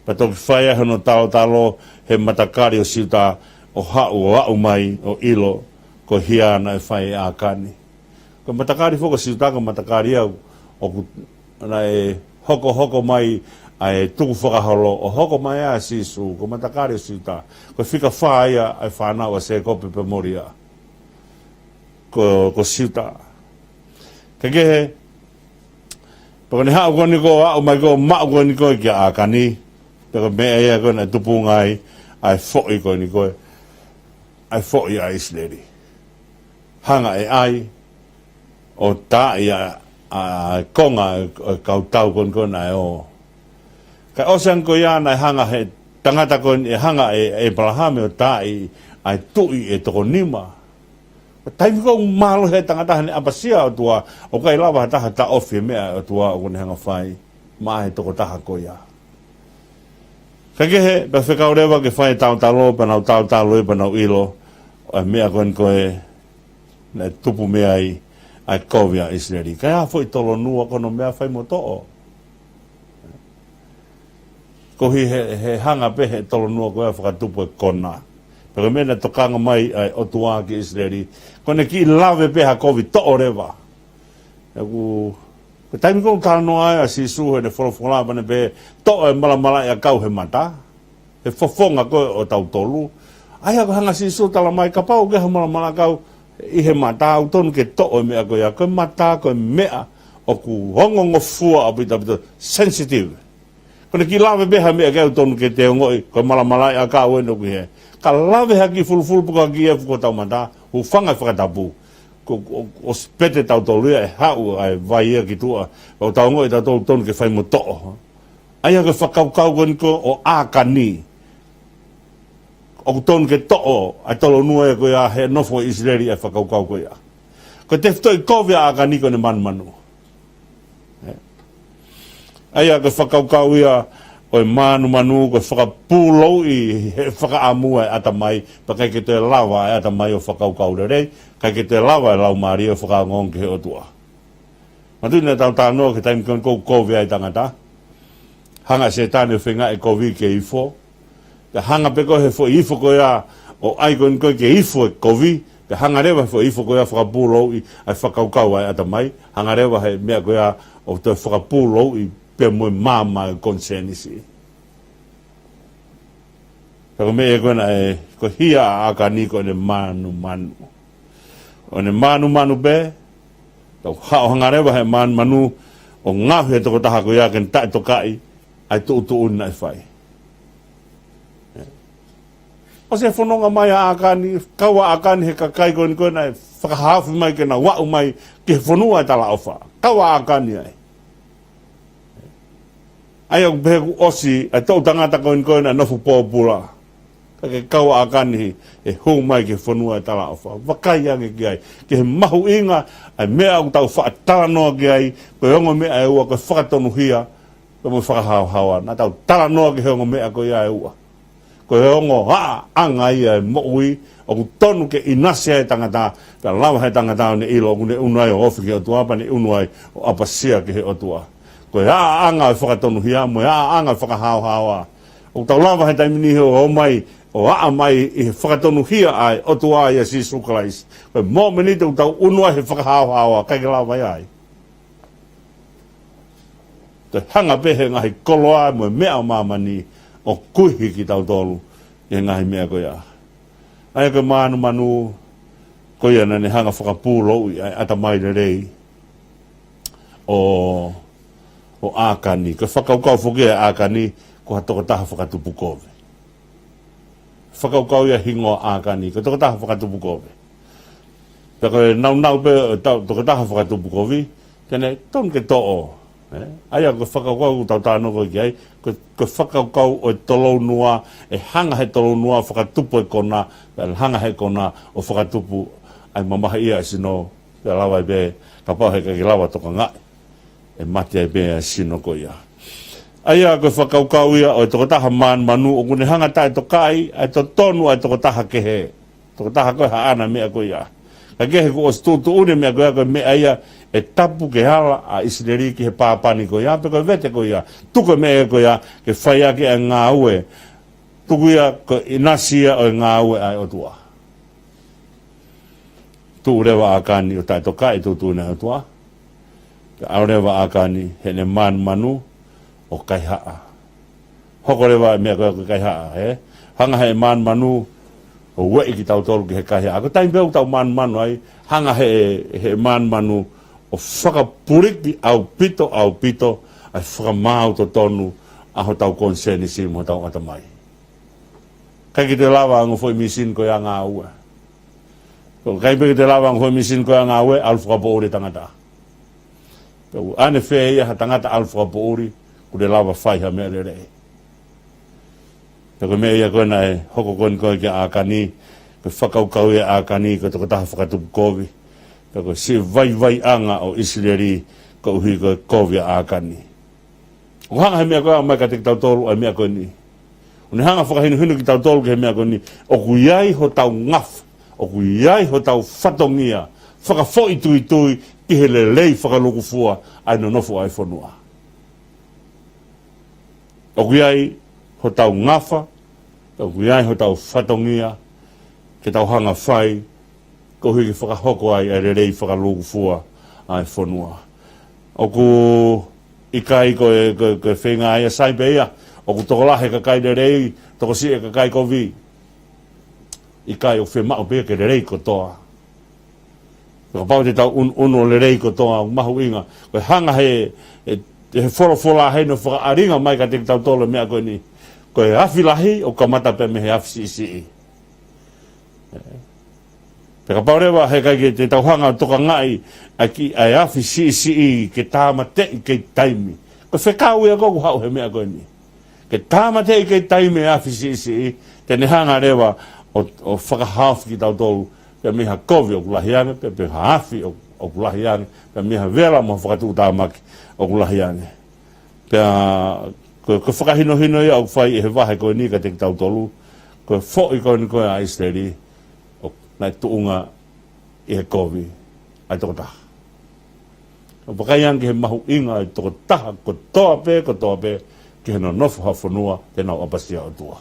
Pea toki fai ai hono talotalo he matakali ʻo Siuta ʻo haʻu ʻo aʻu mai ʻo ʻilo ko e hia naʻe fai ʻe ʻĀkani. Ko e matakali foki ʻo Siuta, ko e matakali ia ʻoku naʻe hokohoko mai ʻa e tukufakaholo, ʻo hoko mai ai ʻa Sīsū, ko e matakali ʻo Siuta. Ko e fika fā ia ʻa e fānau ʻa Sēkope pea mo Lia. Ko, ko Siuta. Ka kehe, pea ko ʻene haʻu ko eni ko ē, aʻu mai ko ē, maʻu ko eni ko ē kia ʻĀkani. Pea ko e meʻa ia ko ē naʻe tupunga ai ʻa e foʻi ko eni ko ē, ʻa e foʻi ʻa ʻIsileli. Hanga ʻe ʻai ʻo taaʻi ʻa, ʻa e konga ʻo e kau tau ko eni ko ē naʻe ō. Kae ʻosi ange ko ia naʻe hanga he tangata ko eni, ʻe hanga ʻe, ʻe ʻĒpalahame ʻo taaʻi ʻa e tuʻi ʻe toko nima. Ko e taimi ko ē ʻoku mālohi ai e tangata heʻene ʻapasia ʻOtua, ʻoku ʻikai lava ha taha ʻo taʻofi e meʻa ʻa e ʻOtua ʻoku ne hanga fai maʻa e tokotaha ko ia. Ka kehe, pea fekau leva ke fai e talotalo, pea nau talotalo ai pea nau ʻilo ʻa e meʻa ko eni ko ē naʻe tupu mei ai ʻa e kovi ʻa ʻIsileli. Ka ʻi ai ha foʻi tolonua ko hono meʻa fai mo toʻo. Koeʻuhi he, he hanga pē he tolonua ko ia ʻo fakatupu e kona. Pea ko e meʻa naʻe tokanga mai ʻa e ʻOtua ki ʻIsileli, ko ʻene kiʻi lave pē ha kovi, toʻo leva. ʻOku, ko e taimi ko ē ʻoku talanoa ai ʻa Sīsū heʻene folofola pea ne pehē, toʻo e malamalaʻiʻakau he mata, he fofonga ko ē ʻo tautolu. ʻA ia ko e hanga ʻa Sīsū ʻo talamai, kapau ʻoku ʻi ai ha malamalaʻiʻakau ʻi he mata, ʻoku totonu ke toʻo e meʻa ko ia. Ko e mata ko e meʻa ʻoku ongongofua ʻaupito, ʻaupito, sensitive. Ko ʻene kiʻi lave pē ha meʻa ke ʻoku totonu ke te ongoʻi ko e malamalaʻiʻakau eni ʻoku ʻi hē. Ka lave ha kiʻi fulufulu pe ko ha kiʻi efu ki hotau mata, hūfanga he fakatapu. Ko, ko, ʻosi pē te tautolu ia ʻe haʻu ʻa e vai ia ki tuʻa, ʻo tau ongoʻi tautolu ʻoku totonu ke fai mo toʻo. ʻA ia ko e fakakaukau ko eni ko ē ʻo ʻĀkani. ʻOku totonu ke toʻo ʻa e tolonua ia ko ia he nofo ʻIsileli, ʻa e fakakaukau ko ia. Ko e tefitoʻi kovi ʻa ʻĀkani ko ʻene manumanu. ʻE. ʻA ia ko e fakakaukau ia ʻo e manumanu, ko e fakapūlouʻi he fakaʻamu ʻa e ʻatamai, pea ʻikai ke toe lava ʻa e ʻatamai ʻo fakakaukau lelei, ʻikai ke toe lava ʻa e laumālie ʻo fakaongoongo ki he ʻOtua. Manatuʻi naʻa tau talanoa ki he taimi ko ē ʻoku kovi ai e tangata. Hanga ʻe Sētane ʻo feingaʻi e kovi ke ifo. Pea hanga pē ko ē he foʻi ifo ko ia ʻo ʻai ko eni ko ē ke ifo e kovi. Pea hanga leva he foʻi ifo ko ia ʻo fakapūlouʻi ʻa e fakakaukau ʻa e ʻatamai. Hanga leva he meʻa ko ia ʻo toe fakapūlouʻi pea mo e maama ʻo e konisēnisi. Pea ko e meʻa ia ko ē naʻe, ko e hia ʻa ʻĀkani ko ʻene manumanu. ʻO ne manumanu pē, pea haʻu hanga leva he manumanu ʻo ngaohi e tokotaha ko ia ke ne taʻetokaʻi ʻa e tuʻutuʻuni naʻe fai. ʻOsi e fononga mai ʻa ʻĀkani, kau ʻa ʻĀkani he kakai ko eni ko ē naʻe fakahaofi mai ke nau aʻu mai ki he fonua ʻo e talaʻofa. Kau ʻa ʻĀkani ai. ʻA ia ʻoku pehē kuo ʻosi ʻa e toʻu tangata ko eni ko ē naʻe nofo pōpula. Pea ke kau ʻa ʻĀkani ʻe hū mai ki he fonua ʻo e talaʻofa. Vakai ange ki ai, ki he mahuʻinga ʻa e meʻa ʻoku tau faʻa talanoa ki ai, ko e ongo meʻa ʻe ua, ko e fakatonuhia, pea mo e fakahaohaoa. Naʻa tau talanoa ki he ongo meʻa ko ia ʻe ua. Ko e ongo ʻaʻanga ia ʻo e moʻui, ʻoku tonu ke ʻinasi ai e tangata, pea lava ʻe he tangata ʻo ne ʻilo ʻoku ne ʻunu ai ʻo ofi ki he ʻOtua, pea ne ʻunu ai ʻo ʻapasia ki he ʻOtua. Ko e ʻaʻanga ʻo e fakatonuhia, mo e ʻaʻanga ʻo e fakahaohaoa. ʻOku tau lava he taimi ni ʻo ʻomai, ʻo aʻa mai ʻi he fakatonuhia ʻa e ʻOtua ʻia Sīsū Kalaisi. Ko e mōmeniti ʻoku tau ʻunu ai he fakahaohaoa, ʻikai ke lava ia ai. Toe hanga pē he ngaahi koloa mo e meʻa ʻo māmani ʻo kuihi kitautolu ʻi he ngaahi meʻa ko ia. ʻA ia ko e mānumanu ko ia naʻa ne hanga fakapūlouʻi ʻa e ʻatamai lelei ʻo, ʻo ʻĀkani. Ko e fakakaukau foki ʻa ʻĀkani ko ha tokotaha fakatupu kovi. Fakakaukau ia hingoa ʻĀkani, ko e tokotaha fakatupu kovi. Pea ko e naunau pē ʻo e tau-, tokotaha fakatupu kovi, te ne tonu ke toʻo. ʻE? ʻA ia ko e fakakaukau ʻoku tau talanoa ko ē ki ai, ko, ko e fakakaukau ʻo e tolounua, ʻe hanga he tolounua ʻo fakatupu e kona, pea hanga he kona ʻo fakatupu ʻa e mamahiʻia ʻa e sino, pea lava ai pē, kapau heʻikai ke lava tokangaʻi, ʻe mate ai pē ʻa e sino ko ia. ʻA ia ko e fakakaukau ia ʻo e tokotaha mānumanu ʻoku ne hanga taʻetokaʻi ʻa e totonu ʻa e tokotaha kehe. Tokotaha ko ē haʻana meʻa ko ia. Ka kehe kuo ʻosi tuʻutuʻuni e meʻa ko ia, ko e meʻa ia ʻe tapu ke ala ʻa ʻIsileli ki he pāpani ko ia, pe ko e vete ko ia. Tuku e meʻa ko ia ke fai ʻaki ʻa e ngāue. Tuku ia ko e ʻinasi ia ʻo e ngāue ʻa e ʻOtua. Tuʻu leva ʻa ʻĀkani ʻo taʻetokaʻi e tuʻutuʻuni ʻa e ʻOtua. Pea ʻalu leva ʻa ʻĀkani heʻene mānumanu ʻo kaihaʻa. Hoko leva e meʻa ko ē ko e kaihaʻa, ē? Hanga he mānumanu ʻo ueʻi kitautolu ki he kaihaʻa. Ko e taimi pē ʻoku tau mānumanu ai, hanga he, he mānumanu ʻo fakapuliki ʻaupito, ʻaupito, ʻa e fakamaau totonu ʻa hotau konisēnisi mo hotau ʻatamai. ʻIkai ke toe lava ʻa e ongo foʻi mīsini ko ia ʻo ngāue. Ko e ʻikai pē ke toe lava ʻa e ongo foʻi mīsini ko ia ʻo ngāue, ʻalu fakapoʻuli e tangata. Pea ʻoku ʻanefē ia ha tangata ʻalu fakapoʻuli, kuo ne lava fai ha meʻa lelei. Pea ko e meʻa ia ko ē naʻe hoko ko eni ko ē kia ʻĀkani, ko e fakakaukau ia ʻa ʻĀkani, ko e tokotaha fakatupu kovi. Pea ko e siʻi vaivaiʻanga ʻo ʻIsileli, koeʻuhi ko e kovi ʻa ʻĀkani. ʻOku hanga he meʻa ko ē ʻo ʻomai kiate kitautolu ʻa e meʻa ko eni. ʻOku ne hanga fakahinohino kitautolu ki he meʻa ko eni. ʻOku ʻi ai hotau ngafa. ʻOku ʻi ai hotau fatongia. Fakafoʻituitui ki he lelei fakalūkufua ʻa e nonofo ʻa e fonua. ʻOku ʻi ai hotau ngafa. ʻOku ʻi ai hotau fatongia. Ke tau hanga fai koeʻuhi ke fakahoko ai ʻa e lelei fakalūkufua ʻa e fonua. ʻOku ʻikai ko e, ko e, ko e feinga ia, sai pē ia, ʻoku tokolahi e kakai lelei, tokosiʻi e kakai kovi. ʻIkai, ʻoku fiemaʻu pē ke lelei kotoa. Kapau te tau ʻun-, ʻunu ʻo lelei kotoa, mahuʻinga. Ko e hanga he, he, he folofola heni ʻo fakaʻalinga mai kiate kitautolu e meʻa ko eni. Ko e afi lahi, ʻoku kamata pē mei he afi siʻisiʻi. Pea kapau leva heʻikai ke te tau hanga ʻo tokangaʻi ʻa e kiʻi, ʻa e afi siʻisiʻi ke tāmateʻi kei taimi. Ko e fekau ia ʻoku haʻu he meʻa ko eni. Ke tāmateʻi kei taimi e afi siʻisiʻi, te ne hanga leva ʻo, ʻo fakahaofi kitautolu, pea mei ha kovi ʻoku lahi ange, pea, pea ha afi ʻo, ʻoku lahi ange, pea mei ha vela mo ha fakatuʻutāmaki ʻoku lahi ange. Pea ko, ko e fakahinohino ia ʻoku fai ʻe he vahe ko eni kiate kitautolu, ko e foʻi ko eni ko ē ʻa ʻIsileli, ʻoku, naʻe tuʻunga ʻi he kovi ʻa e tokotaha. ʻOku vakai ange ki he mahuʻinga ʻa e tokotaha kotoa pē, kotoa pē, ki he nonofo ha fonua te nau ʻapasia ʻOtua.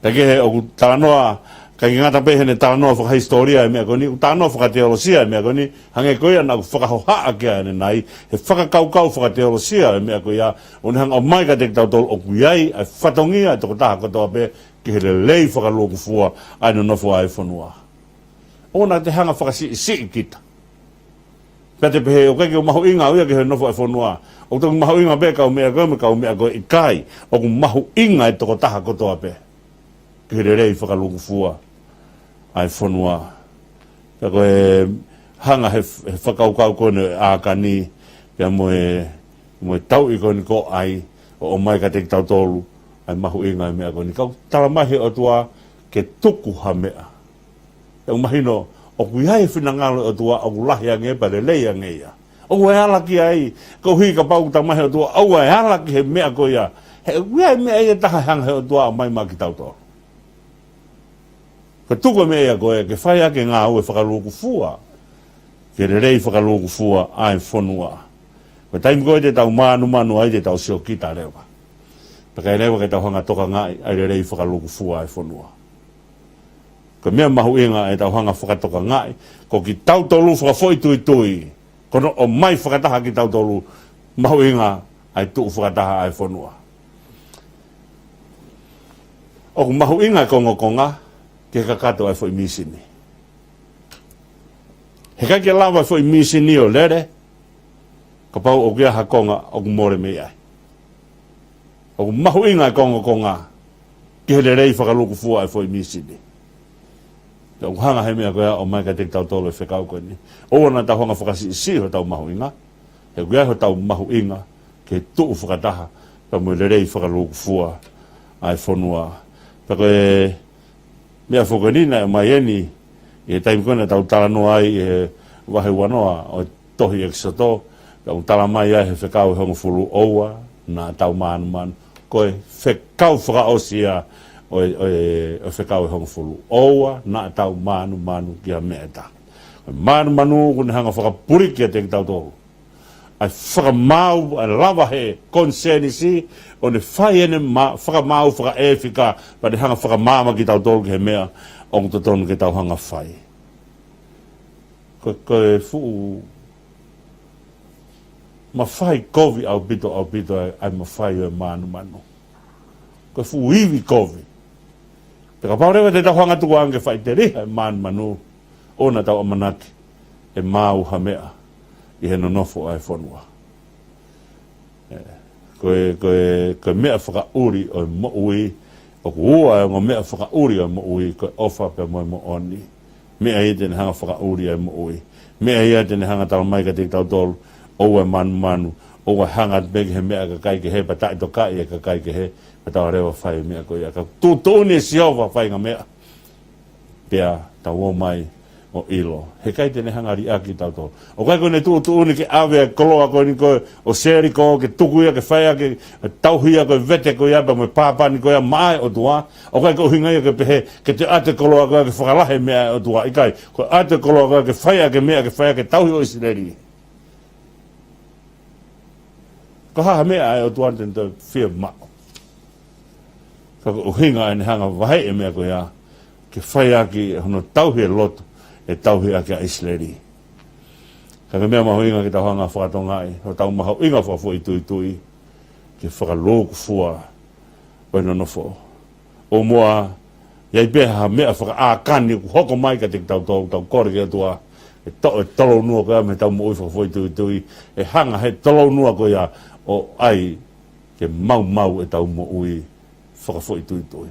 Pea kehe ʻoku talanoa, ʻikai ke ngata pē heʻene talanoa fakahisitōlia e meʻa ko eni, ʻoku talanoa fakateolosia e meʻa ko eni, hangē ko ia naʻa ku fakahohaʻa ki ai ʻanenai, he fakakaukau fakateolosia e meʻa ko ia, ʻo ne hanga ʻo ʻomai kiate kitautolu ʻoku ʻi ai ʻa e fatongia e tokotaha kotoa pē, ki he lelei fakalūkufua ʻa e nonofo ʻa e fonua. ʻOua naʻa te hanga fakasiʻisiʻi kita. Pea te pehē, ʻoku ʻikai ke mahuʻinga au ia ki he nofo ʻa e fonua. ʻOku toki mahuʻinga pē kau meʻa ko ē, mo e kau meʻa ko ē, ʻikai. ʻOku mahuʻinga e tokotaha kotoa pē. Ki he lelei fakalūkufua ʻa e fonua. Pea ko e hanga he, he fakakaukau ko eni ʻa ʻĀkani, pea mo e, mo e tauʻi ko eni ko ʻAi, ʻo ʻomai kiate kitautolu, ʻa e mahuʻinga ʻa e meʻa ko eni. Ka ʻoku tala mai he ʻOtua ke tuku ha meʻa. ʻOku mahino, ʻoku ʻi ai e finangalo ʻo e ʻOtua, ʻoku lahi ange pea lelei ange ia. ʻOua ʻe ala ki ai, koeʻuhi kapau ʻoku tala mai he ʻOtua, ʻoua ʻe ala ki he meʻa ko ia. He ʻoku ʻi ai e meʻa ia ʻe taha ʻe hanga he ʻOtua ʻo ʻomai maʻa kitautolu. Ko e tuku e meʻa ia ko ē, ke fai ʻaki e ngāue fakalūkufua, ke lelei fakalūkufua ʻa e fonua. Ko e taimi ko ē te tau mānumanu ai te tau siokita leva. Pea ʻikai leva ke tau hanga tokangaʻi ʻa e lelei fakalūkufua ʻa e fonua. Ko e meʻa mahuʻinga ʻetau hanga fakatokangaʻi, ko kitautolu fakafoʻituitui, ko hono ʻomai fakataha kitautolu, mahuʻinga ʻa e tuʻu fakataha ʻa e fonua. ʻOku mahuʻinga e kongokonga ki he kakato ʻa e foʻi mīsini. He ʻikai ke lava e foʻi mīsini ʻo lele, kapau ʻoku ʻi ai ha konga ʻoku mole mei ai. ʻOku mahuʻinga e kongokonga ki he lelei fakalūkufua ʻa e foʻi mīsini. Pea ʻoku hanga he meʻa ko ia ʻo ʻomai kiate kitautolu e fekau ko eni. ʻOua naʻa tau hanga fakasiʻisiʻi hotau mahuʻinga. He ʻoku ʻi ai hotau mahuʻinga ke tuʻu fakataha pea mo e lelei fakalūkufua ʻa e fonua. Pea ko e meʻa foki ko eni naʻe ʻomai eni ʻi he taimi ko ē naʻa tau talanoa ai ʻi he vahe uanoa ʻo e tohi ʻEkisoto, pea ʻoku tala mai ai he fekau ʻe hongofulu, ʻoua naʻa tau mānumanu. Ko e fekau fakaʻosi ia ʻo e, ʻo e, ʻo e fekau ʻe hongofulu. ʻOua naʻa tau mānumanu ki ha meʻa ʻe taha. Ko e mānumanu ʻoku ne hanga fakapuliki kiate kitautolu ʻa e fakamaau, ʻa e lava he konisēnisi, ʻo ne fai ʻene ma-, fakamaau fakaʻefika, pea ne hanga fakamaama kitautolu ki he meʻa ʻoku totonu ke tau hanga fai. Ko, ko e fuʻu mafai kovi ʻaupito, ʻaupito ʻa e, ʻa e mafai ʻo e mānumanu. Ko e fuʻu ivi kovi. Pea kapau leva te tau hanga tuku ange ke faʻiteliha e mānumanu, ʻoua naʻa tau ʻamanaki ʻe maau ha meʻa ʻi he nonofo ʻa e fonua. ʻE, ko e, ko e, ko e meʻa fakaʻuli ʻo e moʻui, ʻoku ua e ongo meʻa fakaʻuli ʻo e moʻui, ko e ʻofa pea mo e moʻoni. Meʻa ia te ne hanga fakaʻuli ʻa e moʻui. Meʻa ia te ne hanga tala mai kiate kitautolu, ʻoua ʻe mānumanu, ʻoua ʻe hanga atu pē ki he meʻa ʻa e kakai kehe, pea taʻetokaʻi ʻe he kakai kehe, pea tau leva fai e meʻa ko ia. Ka tuʻutuʻuni ʻe Sihova ha faʻahinga meʻa, pea tau ō mai ʻo ʻilo, he ʻikai te ne hanga liʻaki kitautolu. ʻOku ʻikai ko ʻene tuʻutuʻuni ke ʻave e koloa ko eni ko ē ʻo Seliko, ke tuku ia ke fai ʻaki e tauhi ia ko ē, vete ko ia pea mo e pāpani ko ia maʻa e ʻOtua. ʻOku ʻikai ko e ʻuhinga ia ke pehē, ke toe ʻoatu e koloa ko ia ke fakalahi e meʻa ʻa e ʻOtua. ʻIkai, ko e ʻoatu e koloa ko ia ke fai ʻaki e meʻa, ke fai ʻaki e tauhi ʻo ʻIsileli. Ko e hā ha meʻa ʻa e ʻOtua te ne toe fiemaʻu? Ka ko e ʻuhinga ʻene hanga vaheʻi e meʻa ko ia, ke fai ʻaki hono tauhi e lotu, ʻe tauhi ʻaki ʻa ʻIsileli. Ka ko e meʻa mahuʻinga ke tau hanga fakatokangaʻi, hotau mahuʻinga fakafoʻituitui, ke fakalūkufua ʻo e nonofo. ʻO muʻa, ʻi ai pē ha meʻa fakaʻākani ʻoku hoko mai kiate kitautolu, tau kole ki he ʻOtua, ʻe toʻo e tolounua ko ia mei heʻetau moʻui fakafoʻituitui, ʻe hanga he tolounua ko ia ʻo ʻai ke maumau ʻetau moʻui fakafoʻituitui.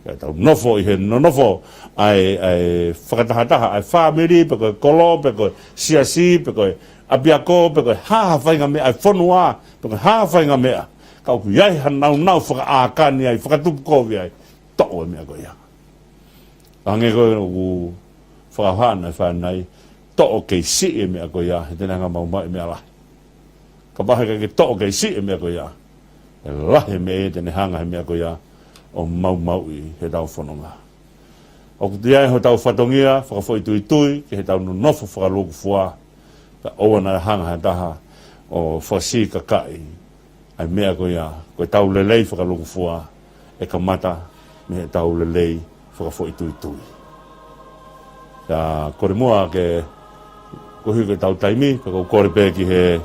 Ke tau nofo ʻi he nonofo ʻa e, ʻa e fakatahataha, ʻa e fāmili, pe ko e kolo, pe ko e siasi, pe ko e ʻapiako, pe ko e hā ha faʻahinga meʻa, ʻa e fonua, pe ko e hā ha faʻahinga meʻa. Ka ʻoku ʻi ai ha nāunau fakaʻākani ai, fakatupu kovi ai, toʻo e meʻa ko ia. Hangē ko ē ʻoku fakahā ʻe he fānau, toʻo kei siʻi e meʻa ko ia, he te ne hanga maumauʻi e meʻa lahi. Kapau he ʻikai ke toʻo kei siʻi e meʻa ko ia, ʻe lahi e meʻa ia te ne hanga he meʻa ko ia ʻo maumauʻi heʻetau fononga. ʻOku ʻi ai hotau fatongia fakafoʻituitui ki heʻetau nonofo fakalūkufua, ka ʻoua naʻa hanga ha taha ʻo fakasikakaʻi ʻa e meʻa ko ia, ko ʻetau lelei fakalūkufua ʻe kamata mei heʻetau lelei fakafoʻituitui. Ka kole muʻa ke, koeʻuhi ko ʻetau taimi, ka ʻoku ou kole pē ki he,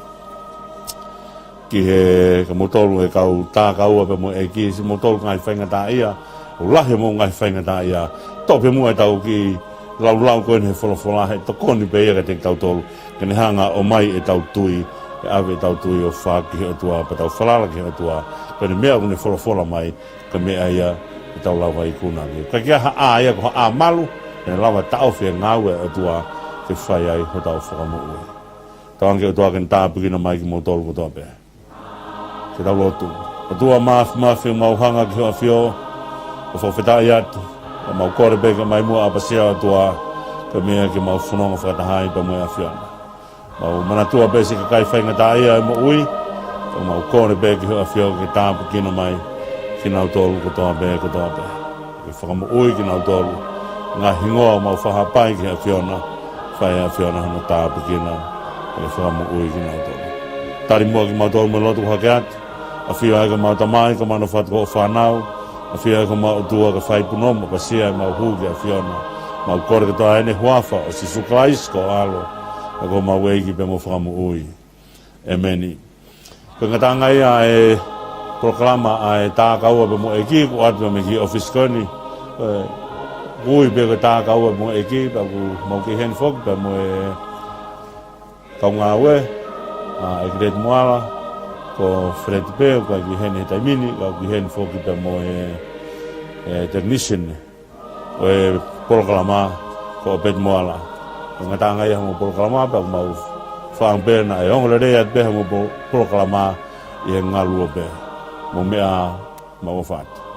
ki he, ka moutolu e kau tā kaua pea mo e ʻEiki, siʻi moutolu ngaahi faingataʻaʻia, ʻoku lahi hoʻomou ngaahi faingataʻaʻia, toʻo pē muʻa ʻetau kiʻi laulau ko eni he folofola, he tokoni pē ia kiate kitautolu, ke ne hanga ʻo ʻomai ʻetau tui, ke ʻave ʻetau tui ʻo fā ki he ʻOtua, pea tau falala ki he ʻOtua, ko ʻene meʻa ʻoku ne folofola mai, ko e meʻa ia ʻe tau lava ikuna ki ai. Ka ko e hā ia, ko e hā malu, ʻe lava taʻofi e ngāue ʻa e ʻOtua ke fai ai hotau fakamoʻui. Tauange ki he ʻOtua ke ne tāpuekina mai kimoutolu kotoa pē. Ke tau lotu. ʻOtua Māfimafi, mau hanga ki hoʻo ʻAfio ʻo fakafetaʻi atu, ʻo mau kole pē ke ʻomai muʻa ʻapasia ʻOtua, ko e meʻa ke mau fononga fakataha ai pea mo e ʻAfiona. Mau manatua pē siʻi kakai faingataʻaʻia ʻo e moʻui, ʻo mau kole pē ki hoʻo ʻAfio ke tāpuekina mai kinautolu kotoa pē, kotoa pē. Ke fakamoʻui kinautolu, ngaahi hingoa ʻoku mau fakahā ki he ʻAfiona, fai ʻe he ʻAfiona hono tāpuekina, ke fakamoʻui kinautolu. Tali muʻa kimautolu mo e lotu hake atu, ʻAfio ʻa e ko ʻemau Tamai, ko ʻemau Fatu ko e fānau, ʻAfio ʻa e ko ʻemau ʻOtua, ke fai pē hoʻo ʻapasia ʻi heʻemau hū ki he ʻAfiona. Mau kole kotoa ʻi heʻene huafa ʻo Sīsū Kalaisi ko ho ʻAlo, ʻa e ko homau ʻEiki pea mo e Fakamoʻui. ʻĒmeni. Ko e ngataʻanga ia ʻa e polokalama ʻa e Tākaua pea mo e ʻEiki, ʻoku ʻoatu mei he kiʻi ʻōfisi ko eni. Ko e ui pē ko e Tākaua pea mo e ʻEiki, pea ʻoku mau kei ʻi heni foki pea mo e kau ngāue, ʻa ʻEkileti Moala, ko Feleti pē, ʻoku ʻikai ke ʻi heni he taimi ni, ka ʻoku ʻi heni foki pea mo e, e technician ʻo e polokalama, ko ʻOpeti Moala. Ko e ngataʻanga ia hoʻomou polokalama, pea ʻoku mau fakaʻamu pē naʻe ongo lelei atu pē hoʻomou po-, polokalama ʻi he ngaluope. Mou meʻa ā, mau ʻofa atu.